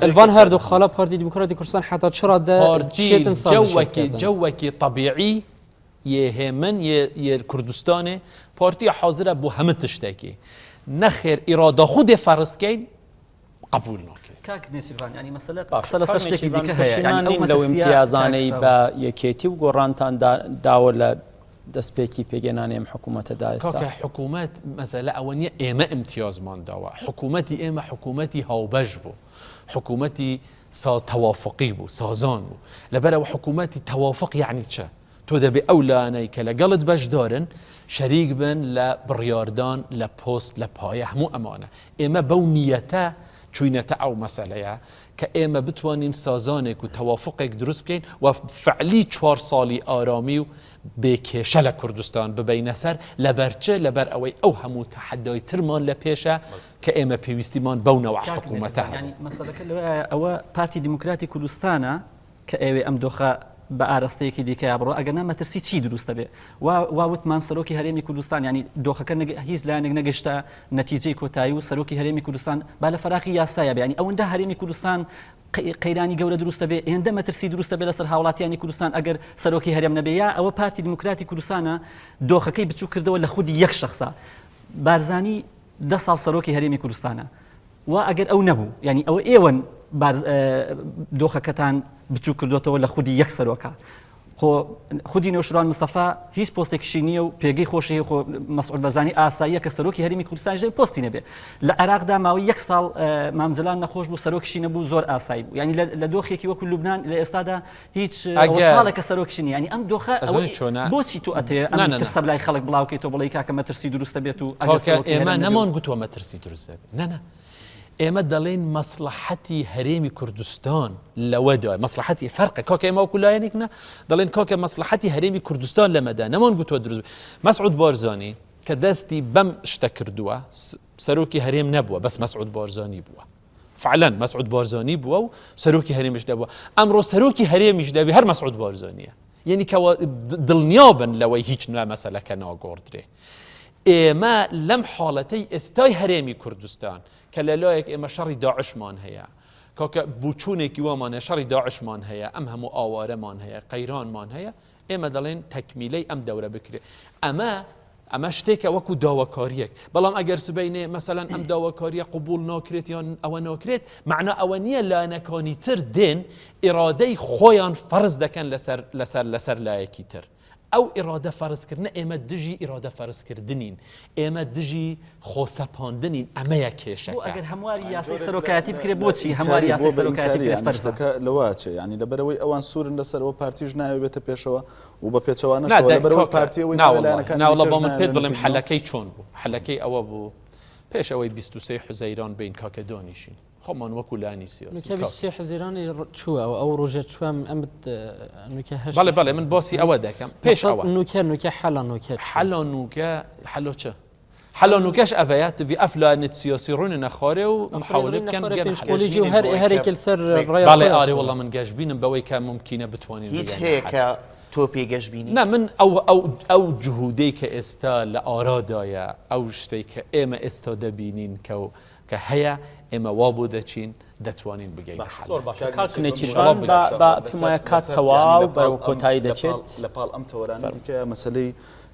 الڤان هەردوو خاڵە پارتی دیموکراتی کوردستان حتا چ ڕادە پارتی جەوەکی جەوەکی طبیعی یێ هێمن یێ یێ کوردستانێ پارتی حازرە بۆ هەمە تشتێکی نەخێر ئیرادە خودێ فەرز کەین قبول ناکرێت. کاک نێچیرڤان یانی مەسەلە قسە لەسەر شتێکی دیکە هەیە یانی ئەو پەشیمان نین لەو مەترسییە کاک ئیمتیازانەی شاهۆ. بە یەکێتی و گۆڕانتان داوە لە دەستپێکی پێکهێنانی ئەم حکوومەتەدا ئێستا؟ کاکە حکوومەت مەسەلە ئەوە نییە ئێمە ئیمتیازمان داوە حکوومەتی ئێمە حکوومەتی هاوبەش بوو حکوومەتی سا تەوافقی بوو سازان بوو لەبەرئەوە حکوومەتی تەوافق یەعنی چ؟ تۆ دەبێ ئەو لایەنەی کە لەگەڵت بەشدارن شەریک بن لە بڕیاردان، لە پۆست، لە پایە، هەموو ئەمانە. ئێمە بەو نیەتە چووینەتە ئەو مەسەلەیە کە ئێمە بتوانین سازانێک و تەوافوقێک دروست بکەین و فعلی چوار ساڵی ئارامی و بێ کێشە لە کوردستان ببەینە سەر، لەبەر چ؟ لەبەر ئەوەی ئەو هەموو تەحەدای ترمان لە پێشە کە ئێمە پێویستیمان بەو نەوعە کاک حکوومەتە نێچیرڤان هەبوو. یانی مەسەلەکە لەوەیە ئەوە پارتی دیموکراتی کوردستانە کە ئەیەوێ ئەم دۆخە بە ئارەستەیەکی دیکەیا بڕوا ئەگەرنا مەترسی چی دروست دەبێ وا وا وتمان سەرۆکی هەرێمی کوردستان یانی دۆخەکە نەگ هیچ لایەنێک نەگەشتە نەتیجەی کۆتایی و سەرۆکی هەرێمی کوردستان با لە فەراخی یاسایا بێ یانی ئەوەندە هەرێمی کوردستان قەیرانی گەورە دروست دەبێ هێندە مەترسی دروست دەبێ لەسەر هاوڵاتیانی کوردستان ئەگەر سەرۆکی هەرێم نەبێ یا ئەوە پارتی دیموکراتی کوردستانە دۆخەکەی بچوو کردەوە لە خودی یەک شخصە بارزانی دە ساڵ سەرۆکی هەرێمی کوردستانە وا ئەگەر ئەو نەبوو یانی ئەوە ئێوەن دۆخەکەتان بچوو کردوتەوە لە خودی یەک سەرۆکە خۆ خودی نەوشیروان مستەفا هیچ پۆستێکیشی نییە و پێگەی خۆشی هەیە خۆ مەسعود بەرزانی ئاساییە کە سەرۆکی هەرێمی کوردستانیش دەبێ پۆستی نەبێ لە عێراقدا ماوەی یەک ساڵ مام جەلال نەخۆش بوو سەرۆکیشی نەبوو زۆر ئاسایی بوو یعنی لە دۆخێکی وەکو لوبنان لە ئێستادا هیچ ئەگەر ساڵێکە سەرۆکیشی نییە یعنی ئەم دۆخە ئەزانی چۆنە بۆچی تۆ ئەتەوێ نا ئەم نا نا ترسە لای خەڵک بڵاوکەیتەوە بڵێی کاکە مەترسی دروستە بێت و ئەگەر کاکە سەرۆکی ئێمە هەرێم نەبێ و نەمان گوتووە مەترسی دروست دەبێت نا نا ئێمە دەڵێین مەسڵەحەتی هەرێمی کوردستان لەوەدایە، مەسڵەحەتی فەرقە کاکە ئێمە وەکو لایەنێک نا دەڵێن کاکە مەسڵەحەتی هەرێمی کوردستان لەمەدا نەمان گوتووە دروست مەسعود بارزانی کە دەستی بەم شتە کردووە سەرۆکی هەرێم نەبووە بەس مەسعود بارزانی بووە فعلا مەسعود بارزانی بووە و سەرۆکی هەرێمیش نەبووە ئەمڕۆ سەرۆکی هەرێمیش دەبێ هەر مەسعود بارزانیە یعنی کەەوە دڵنیابن لەوەی هیچ نوێ مەسەلەکە ناگۆڕدرێ ئێمە لەم حاڵەتەی ئێستای هەرێمی کوردستان کە لە لایەک ئێمە شەڕی داعشمان هەیە، کاکە بوچوونێکی وامان هەیە شەڕی داعشمان هەیە، ئەم هەموو ئاوارەمان هەیە، قەیرانمان هەیە، ئێمە دەڵێن تەکمیلەی ئەم دەورە بکرێ. ئەمە ئەمە شتێکە وەکو داواکارییەک، بەڵام ئەگەر سبەینێ مەسەلەن ئەم داواکارییە قبوڵ ناکرێت یان ئەوە ناکرێت، مەعنا ئەوە نییە لایەنەکانی تر دێن ئیرادەی خۆیان فەرز دەکەن لەسەر لەسەر لەسەر لایەکی تر. ئەو ئیرادە فەرزکردنە ئێمە دژی ئیرادە فەرزکردنین، ئێمە دژی خۆسەپاندنین، ئەمەیە بۆ کێشەکە. ئەگەر هەمواری یانی یاسای جۆرێک لە سەرۆکایەتی لە بکرێت لە بۆچی هەمواری ئینکاری بۆ یاسای بە سەرۆکایەتی ئینکاری بکرێت یانی فەرزە؟ شتەکە لەوە ئەچێ یانی لەبەرئەوەی ئەوان سوورن لەسەر ئەوە پارتیش نایەوێ بێتە پێشەوە و بە نا پێچەوانەشەوە دە لەبەرئەوەی کاکە پارتی ئەوەی نا ناوێ وەڵڵاهی لایەنەکانی نا وەڵڵا دیکەش با من پێت نایەوێ بڵێم نزیک بنەوە. حەلەکەی چۆن بوو حەلەکەی ئەوە بوو پێش ئەوەی 23 حوزەیران بێین کاکە دانیشین خۆمان وەکو لایەنی سیاسی نوکە 23 حوزەیرانی چووە ئەو ئەو ڕۆژە چووە ئەمت نوکە هەشت بەڵێ بەڵێ من باسی ئەوە دەکەم پێش ئەوە نوکە نوکە حەلا نوکە حەلا نوکە حەلۆ چ حەلا نوکەش ئەڤەیە تڤی ئەف لایەنت سیاسی ڕوونە نەخوارێ و محاولە بکەن بگەنە حەل. پێنج و هەر هەرێک لەسەر ڕێ بەڵێ ئارێ وەڵا من گەشبینم بەوەی کە مومکینە بتوانین هیچ بگەینە هەیە حەل. کە تۆ پێی گەشبینی؟ نا من ئەو ئەو ئەو جهودەی کە ئێستا لە ئارادایە ئەو شتەی کە ئێمە ئێستا دەبینین کە کە هەیە ئێمە وا بۆ دەچین دەتوانین بگەینە حەل. زۆر باشە کاک کاک نێچیرڤان نێچیرڤان بمبورە با شاهۆ با لەسەر پێم وایە کات لەسەر یانی تەواو لە پاڵ بەرەو ئەم کۆتایی لە پاڵ دەچێت. لە پاڵ ئەم تەوەرانە فەرموو. دیکەیە مەسەلەی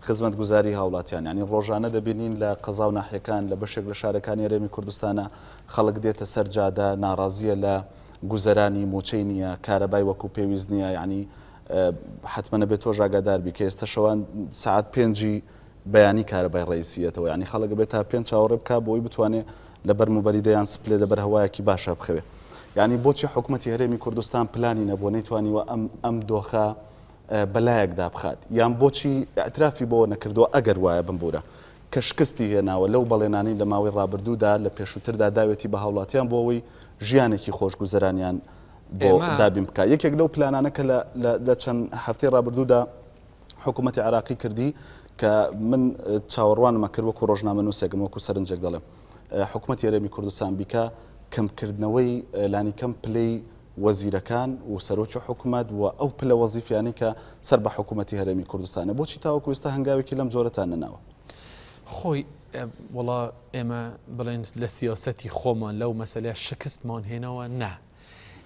خزمەتگوزاری هاوڵاتیان یانی ڕۆژانە دەبینین لە قەزا و ناحیەکان لە بەشێک لە شارەکانی هەرێمی کوردستانە خەڵک دێتە سەر جادە ناڕازیە لە گوزەرانی موچەی نییە کارەبای وەکو پێویست نییە یانی حەتمەن ئەبێت تۆش ئاگادار بی کە ئێستا شەوان سەعات پێنجی بەیانی کارەبای ڕەئیسی یەتەوە یانی خەڵک ئەبێت تا پێنج چاوەڕێ بکا بۆی بتوانێ لەبەر موبەریدە یان سپلێ لەبەر هەوایەکی باشا بخەوێ یانی بۆچی حکومەتی هەرێمی کوردستان پلانی نەبووە نەیتوانیوە ئەم ئەم دۆخە بەلایەکدا بخات یان بۆچی ئیعترافی بەوە نەکردووە ئەگەر وایە بمبورە کە شکستی هێناوە لەو بەڵێنانەی لە ماوەی ڕابردوودا لە پێشووتردا داوێتی بە هاوڵاتیان بۆ ئەوەی ژیانێکی خۆشگوزەرانیان بۆ دابین بکات یەکێک لەو پلانانە کە لە چەند هەفتەی ڕابردوودا حکوومەتی عێراقی کردی کە من چاوەڕوانمە کرد وەکو ڕۆژنامەنووسێکم وەکو سەرنجێک دەڵێم حکوومەتی هەرێمی کوردستان بیکا. کەمکردنەوەی لانیکەم پلەی وەزیرەکان و سەرۆکی حکومەت و ئەو پلە وەزیفیانەی کە سەر بە حکومەتی هەرێمی کوردستانە، بۆچی تاوەکو ئێستا هەنگاوێکی لەم جۆرەتان نەناوە؟ خۆی وەڵا ئێمە بڵێن لە سیاسەتی خۆمان لەو مەسەلەیە شکستمان هێناوە نا.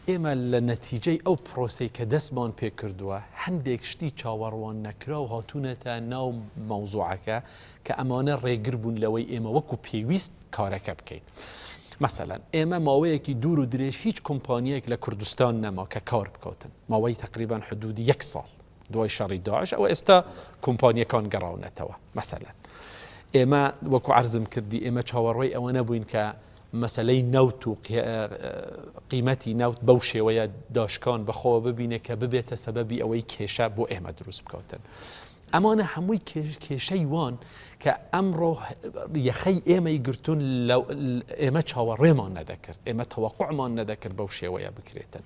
ئێمە لە نەتیجەی ئەو پرۆسەی کە دەستمان پێ کردووە هەندێک شتی چاوەڕوان نەکراو هاتوونەتە ناو مەوزوعەکە کە ئەمانە ڕێگر بوون لەوەی ئێمە وەکو پێویست کارەکە بکەین. مەسەلەن ئێمە ماوەیەکی دوور و درێژ هیچ کۆمپانیەک لە کوردستان نەما کە کار بکاتن ماوەی تقریبان حدودی یەک ساڵ دوای شەڕی داعش ئەوە ئێستا کۆمپانیەکان گەڕاونەتەوە مەسەلەن ئێمە وەکو عرضم کردی ئێمە چاوەڕۆی ئەوە نەبووین کە مەسلەی نەوت و قیمەتی نەوت بەو شێوەیە داشکان بەخۆوە ببینێ کە ببێتە سەبەبی ئەوەی کێشە بۆ ئێمە دروست بکاتن. ئەمانە هەمووی کێشەی وان کە ئەمڕۆ یەخەی ئێمەی گرتوون ئێمە چاوەڕێمان نەدەکرد ئێمە تەوەقعمان نەدەکرد بەو شێوەیە بکرێتن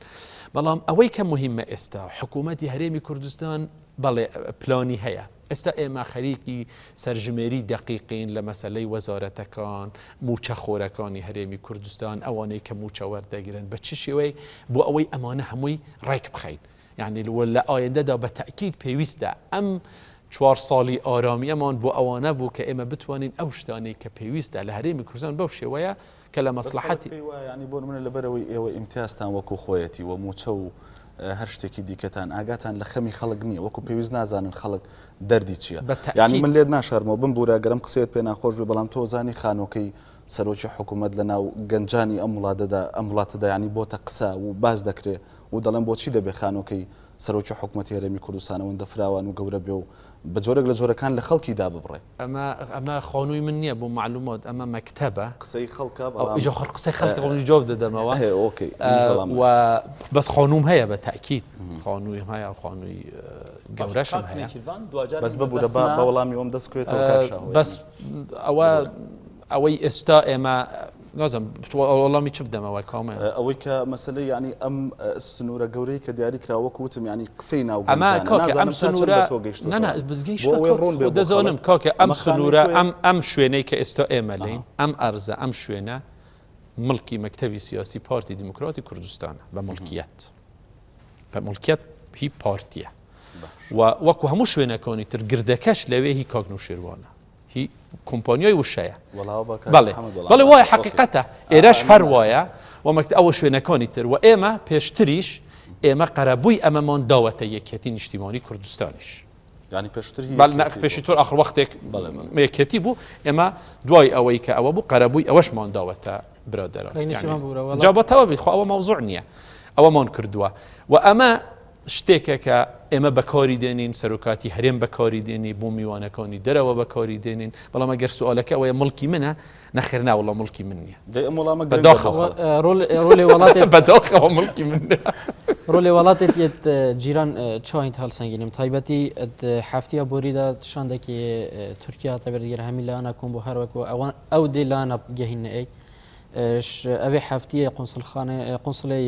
بەڵام ئەوەی کە مهمە ئێستا حکوومەتی هەرێمی کوردستان بەڵێ پلانی هەیە ئێستا ئێمە خەریکی سەرژمێری دەقیقین لە مەسلەی وەزارەتەکان موچە خۆرەکانی هەرێمی کوردستان ئەوانەی کە موچە وەردەگرن بە چ شێوەیەک بۆ ئەوەی ئەمانە هەمووی ڕێک بخەین یانی لە ئایندەدا بە تەئکید پێویستە ئەم چوار ساڵی ئارامیەمان بۆ ئەوانە بوو کە ئێمە بتوانین ئەو شتانەی کە پێویستە لە هەرێمی کوردستان بەو شێوەیە کە لە مەسڵەحەتی. پێی وایە یانی بۆ نمونە لەبەرئەوەی ئێوە ئیمتیازتان وەکو خۆیەتی و موچە و هەر شتێکی دیکەتان ئاگاتان لە خەمی خەڵک نییە وەکو پێویست نازانن خەڵک دەردی چییە یانی من لێت ناشارمەوە بمبورە گەرم قسەیەت پێ ناخۆش بێ بەڵام تۆ زانی خانۆکەی سەرۆکی حکوومەت لە ناو گەنجانی ئەم وڵاتەدا ئەم وڵاتەدا یانی بۆتە قسە و باس دەکرێ و دەڵێن بۆچی دەبێ خانۆکەی سەرۆکی حکومەتی هەرێمی کوردستان ئەوەندە فراوان و گەورە بێ و بە جۆرێک لە جۆرەکان لە خەڵکی داببڕێ؟ ئەمە ئەمە خانووی من نییە بۆ مەعلومات ئەمە مەکتەبە. قسەی خەڵکە بەڵام. ئیجا خۆر قسەی خەڵکە خۆ منیش جواب دەدەمەوە. ئێ ئۆکەی منیش وەڵام و بەس خانووم هەیە بە تەئکید خانوویم هەیە خانووی گەورەشم کاک هەیە. نێچیرڤان دواجار بەس من ببورە با مەبەستمە بە وەڵامی ئەوم دەست بکەوێتەوە کاک شاهۆ بەس یانی ئەوە ببورە. ئەوەی ئێستا ئێمە نازم وەڵامی چ بدەمەوە کامە ئەوەی کە مەسەلەی یانی ئەم سنوورە گەورەی کە دیاری کرا وەکو وتم یانی قسەی ناو ئەمە گەنجانە کاکە ئەم نازانم تا چەند سنوورە بە تۆ گەیشتۆتەوە نا نا بۆ گەیشتوە ئەوەی ڕوون بێ بۆ دەزانم خەڵک کاکە ئەم ئەمە خانووی سنوورە تۆیە ئەم ئەم شوێنەی کە ئێستا ئێمە ئەها لێین ئەم ئەرزە ئەم شوێنە مڵکی مەکتەبی سیاسی پارتی دیموکراتی کوردستانە بە مڵکیەت بە مڵکیەت هی پارتیە باش و وەکو هەموو شوێنەکانی تر گردەکەش لەوێ هی کاک نوشیروانە هی کۆمپانیای وشەیە بەڵێ بەڵێ وایە حەقیقەتە ئێرەش هەر وایە و مەکت ئەوە شوێنەکانی تر و ئێمە پێشتریش ئێمە قەرەبووی ئەمەمان داوەتە یەکێتی نیشتیمانی کوردستانیش ینی پێشتر پێشتر ئاخر وەختێک یەکێتی بوو ئێمە دوای ئەوەی کە ئەوە بوو قەرەبووی ئەوەشمان داوەتە برادەران جا بەتەوە بی خۆ ئەوە مەوزوع نییە ئەوەمان کردووە و ئەمە شتێکە کە ئێمە بەکاری دێنین، سەرۆکاتی هەرێم بەکاری دێنی، بۆ میوانەکانی دەرەوە بەکاری دێنین، بەڵام ئەگەر سوالەکە ئەوەیە مڵکی منە، نەخێر نا وەڵا مڵکی من نییە. دەی ئەم وەڵامە گرنگە بۆ بەداخەوە. خەڵک. ڕۆلێ وڵاتێ بەداخەوە مڵکی من نییە. ڕۆلێ وڵاتێت یەت جیران چاوین هەڵسەنگینم تایبەتی هەفتیا بۆریدا شاندێکی تورکیا تەبەردگەر هەمی لانە کۆم بۆ هەروەکو ئەوان ئەو دێ لانە گەهین ئەی ئەێ هەفتیە قونسڵخانە قونسڵێ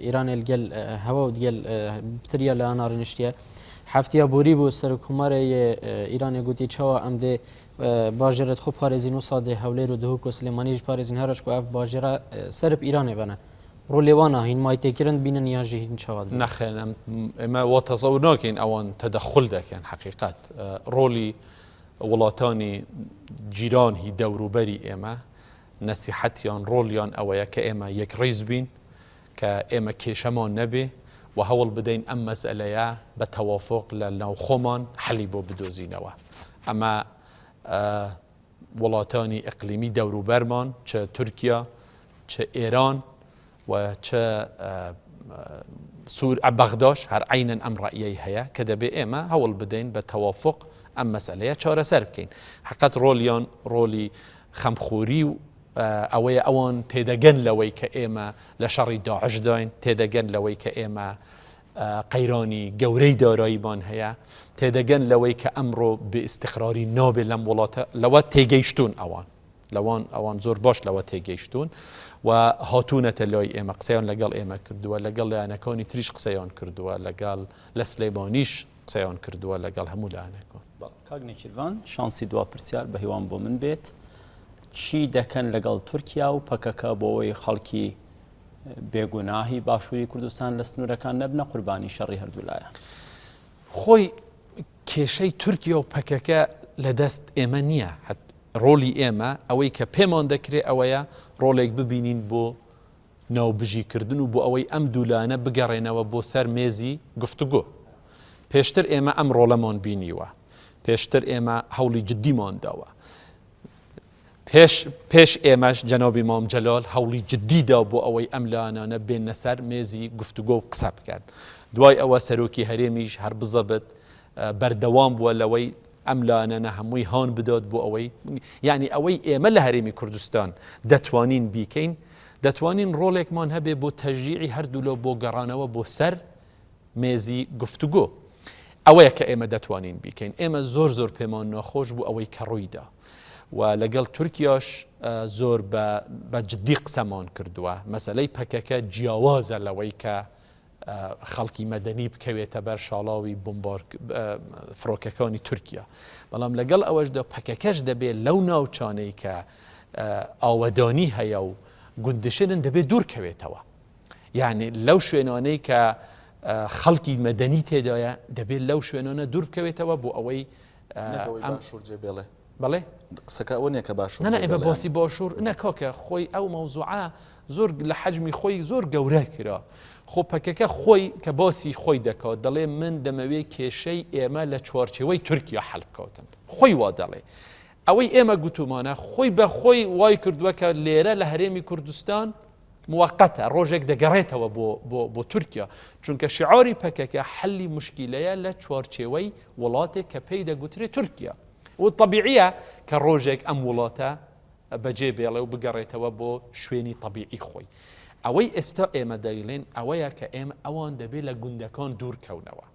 ئیرانێ گەل هەوا و گەل تریا لە ئاناری نیشتیە هەفتیا بۆری بوو سەرکومارێ ئیرانێ گوتی چاوە ئەم دێ باژێرت خۆ پارێزین و سادێ هەولێر و دهۆک و سلێمانیش پارێزین هەرش کو ئەف باژێرە سەرب ئیرانێ بەنە ڕۆ لێوانە هین مای تێکردن بینن یان ژی هین چاوە نەخێن ئێمە وا تەسەور ناکەین ئەوان تەدەخل دەکەن حەقیقەت ڕۆلی وڵاتانی جیران هی دەوروبەری ئێمە نەسیحەتیان ڕۆڵیان ئەوەیە کە ئێمە یەکڕیز بین، کە ئێمە کێشەمان نەبێ و هەوڵ بدەین ئەم مەسئەلەیە بە تەوافوق لە ناوخۆمان حەلی بۆ بدۆزینەوە. ئەمە وڵاتانی ئیقلیمی دەوروبەرمان چ تورکیا، چ ئێران و چ سوور بەغداش هەر عەینەن ئەم ڕەئیەی هەیە کە دەبێ ئێمە هەوڵ بدەین بە تەوافوق ئەم مەسئەلەیە چارەسەر بکەین. حەقەت ڕۆلیان ڕۆلی خەمخۆری و ئەوەیە ئەوان تێدەگەن لەوەی کە ئێمە لە شەڕی داعشداین، تێدەگەن لەوەی کە ئێمە قەیرانی گەورەی داراییمان هەیە، تێدەگەن لەوەی کە ئەمڕۆ بێ ئیستیقراری نابێ لەم وڵاتە، لەوە تێگەیشتوون ئەوان. لەوان ئەوان زۆر باش لەوە تێگەیشتوون و هاتوونەتە لای ئێمە قسەیان لەگەڵ ئێمە کردووە لەگەڵ لایەنەکانی تریش قسەیان کردووە لەگەڵ لە سلێمانیش قسەیان کردووە لەگەڵ هەموو لایەنەکان. بەڵێ کاک نێچیرڤان شانسی دوا پرسیار بە هیوام بۆ من بێت. چی دەکەن لەگەڵ تورکیا و پەکەکە بۆ ئەوەی خەڵکی بێگوناهی باشووری کوردستان لە سنوورەکان نەبنە قوربانی شەڕی هەردوولایە؟ خۆی کێشەی تورکیا و پەکەکە لە دەست ئێمە نییە. ڕۆڵی ئێمە ئەوەی کە پێمان دەکرێ ئەوەیە ڕۆڵێک ببینین بۆ ناوبژیکردن و بۆ ئەوەی ئەم دوولایەنە بگەڕێنەوە بۆ سەر مێزی گفتوگۆ. پێشتر ئێمە ئەم ڕۆڵەمان بینیوە. پێشتر ئێمە هەوڵی جددیمان داوە. پێش پێش ئێمەش جەنابی مام جەلال هەوڵی جددی دا بۆ ئەوەی ئەم لایەنانە بێنە سەر مێزی گفتوگۆ و قسە بکەن. دوای ئەوە سەرۆکی هەرێمیش هەر بزەبت بەردەوام بووە لەوەی ئەم لایەنانە هەمووی هان بدات بۆ ئەوەی یعنی ئەوەی ئێمە لە هەرێمی کوردستان دەتوانین بیکەین دەتوانین ڕۆڵێکمان هەبێ بۆ تەژیعی هەردوولۆ بۆ گەڕانەوە بۆ سەر مێزی گفتوگۆ. ئەوەیە کە ئێمە دەتوانین بیکەین. ئێمە زۆر زۆر پێمان ناخۆش بوو ئەوەی کە ڕوویدا و لەگەڵ تورکیاش زۆر بە جدی قسەمان کردووە. مەسەلەی پەکەکە جیاوازە لەوەی کە خەڵکی مەدەنی بکەوێتە بەر شاڵاوی بۆمبار فڕۆکەکانی تورکیا. بەڵام لەگەڵ ئەوەشدا پەکەکەش دەبێت لەو ناوچانەی کە ئاوەدانی هەیە و گوندشنن دەبێت دوورکەوێتەوە. یعنی لەو شوێنانەی کە خەڵکی مەدەنی تێدایە دەبێت لەو شوێنانە دوور بکەوێتەوە بۆ ئەوەی ئەم شوور جێ بێڵێ بەڵێ قسەکە ئەوە نیە کە باشوور نە ئێمە باسی باشوور نە کاکە خۆی ئەو مەوزوعە زۆر لە حەجمی خۆی زۆر گەورە کرا خۆ پەکەکە خۆی کە باسی خۆی دەکات دەڵێ من دەمەوێ کێشەی ئێمە لە چوارچێوەی تورکیا حەل بکاتن خۆی وا دەڵێ ئەوەی ئێمە گوتومانە خۆی بە خۆی وای کردووە کە لێرە لە هەرێمی کوردستان موەقەتە، ڕۆژێک دەگەڕێتەوە بۆ بۆ بۆ تورکیا، چونکە شیعاری پەکەکە حەلی موشکیلەیە لە چوارچێوەی وڵاتێک کە پێی دەگوترێ تورکیا و تەبیعیە کە ڕۆژێک ئەم وڵاتە بەجێ بێڵێ و بگەڕێتەوە بۆ شوێنی تەبیعی خۆی. ئەوەی ئێستا ئێمە دەیڵێن ئەوەیە کە ئێمە ئەوان دەبێ لە گوندەکان دوور کەونەوە.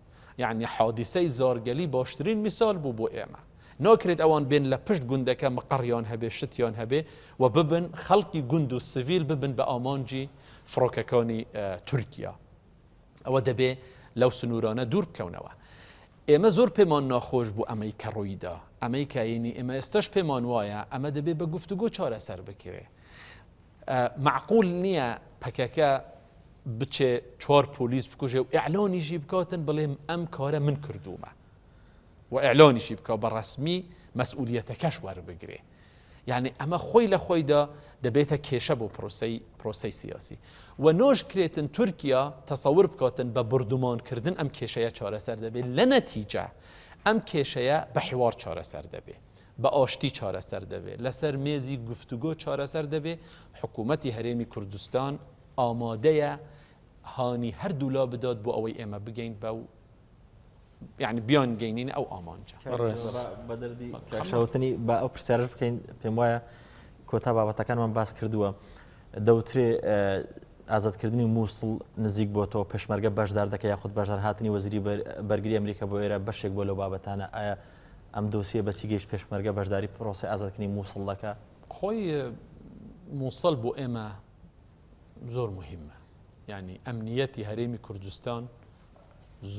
یەعنی حادیسەی زارگەلی باشترین میسال بوو بۆ ئێمە. ناکرێت ئەوان بێن لە پشت گوندەکە مقەڕیان هەبێ شتیان هەبێ و ببن خەڵکی گوند و سڤیل ببن بە ئامانجی فڕۆکەکانی تورکیا. ئەوە دەبێ لەو سنوورانە دوور بکەونەوە. ئێمە زۆر پێمان ناخۆش بوو ئەمەی کە ڕوویدا. ئەمەی کە یەنی ئێمە ئێستاش پێمان وایە ئەمە دەبێ بە گفتوگۆ چارەسەر بکرێ. مەعقول نییە پەکەکە بچێ چوار پۆلیس بکوژێ و ئیعلانیشی بکاتن بڵێم ئەم کارە من کردوومە. و ئیعلانیشی بکا بە ڕەسمی مەسئولیەتەکەش وەربگرێ. یعنی ئەمە خۆی لە خۆیدا دەبێتە کێشە بۆ پرۆسەی پرۆسەی سیاسی و نۆشکرێتن تورکیا تەسەور بکاتن بە بردومانکردن ئەم کێشەیە چارەسەر دەبێت لە نەتیجە ئەم کێشەیە بە حیوار چارەسەر دەبێت بە ئاشتی چارەسەر دەبێت لەسەر مێزی گفتوگۆ چارەسەر دەبێت حکوومەتی هەرێمی کوردستان ئامادەیە هانی هەردوولا بدات بۆ ئەوەی ئێمە بگەین بە یعنی بیانگەینین ئەو ئامانجە. بە دەردی کاک شاوتنی با ئەو پرسیارەش بکەین پێم وایە کۆتا بابەتەکانمان باس کردووە دەوترێ ئازادکردنی مووسڵ نزیک بۆتەوە پێشمەرگە بەشدار دەکە یاخود بەشدار هاتنی وەزیری بەرگری ئەمریکا بۆ ئێرە بەشێک بۆ لەو بابەتانە ئایا ئەم دۆسیە بەچی گەیشت پێشمەرگە بەشداری پرۆسی ئازادکردنی مووسڵ دەکا؟ خۆی مووسڵ بۆ ئێمە زۆر مهمە یعنی ئەمنیەتی هەرێمی کوردستان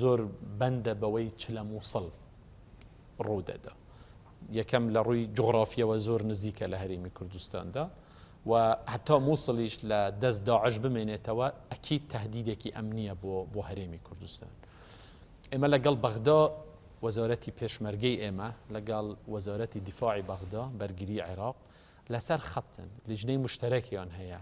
زۆر بەندە بەوەی چ لە مووسڵ ڕوودەدا. یەکەم لە ڕووی جوغرافیەوە زۆر نزیکە لە هەرێمی کوردستاندا و هەتا مووسڵیش لە دەست داعش بمێنێتەوە ئەکید تهدیدێکی ئەمنیە بۆ بۆ هەرێمی کوردستان. ئێمە لەگەڵ بەغدا وەزارەتی پێشمەرگەی ئێمە لەگەڵ وەزارەتی دیفاعی بەغدا بەرگری عێراق لەسەر خەتن لیژنەی مشتەرەکیان هەیە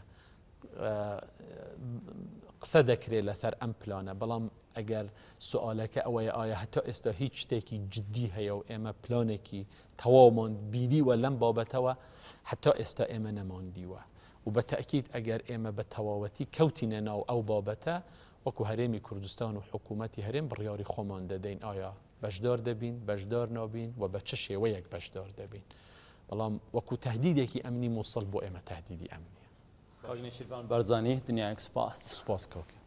قسە دەکرێت لەسەر ئەم پلانە، بەڵام ئەگەر سوالەکە ئەوەیە ئایا هەتا ئێستا هیچ شتێکی جدی هەیە و ئێمە پلانێکی تەواومان بینیوە لەم بابەتەوە هەتا ئێستا ئێمە نەماندیوە و بە تەئکید ئەگەر ئێمە بە تەواوەتی کەوتینە ناو ئەو بابەتە وەکو هەرێمی کوردستان و حکوومەتی هەرێم بڕیاری خۆمان دەدەین ئایا بەشدار دەبین بەشدار نابین و بە چ شێوەیەک بەشدار دەبین بەڵام وەکو تهدیدێکی ئەمنی مووسڵ بۆ ئێمە تهدیدی ئەمنیە. کاک نێچیرڤان بارزانی دنیایەک سوپاس. سوپاس کاکە.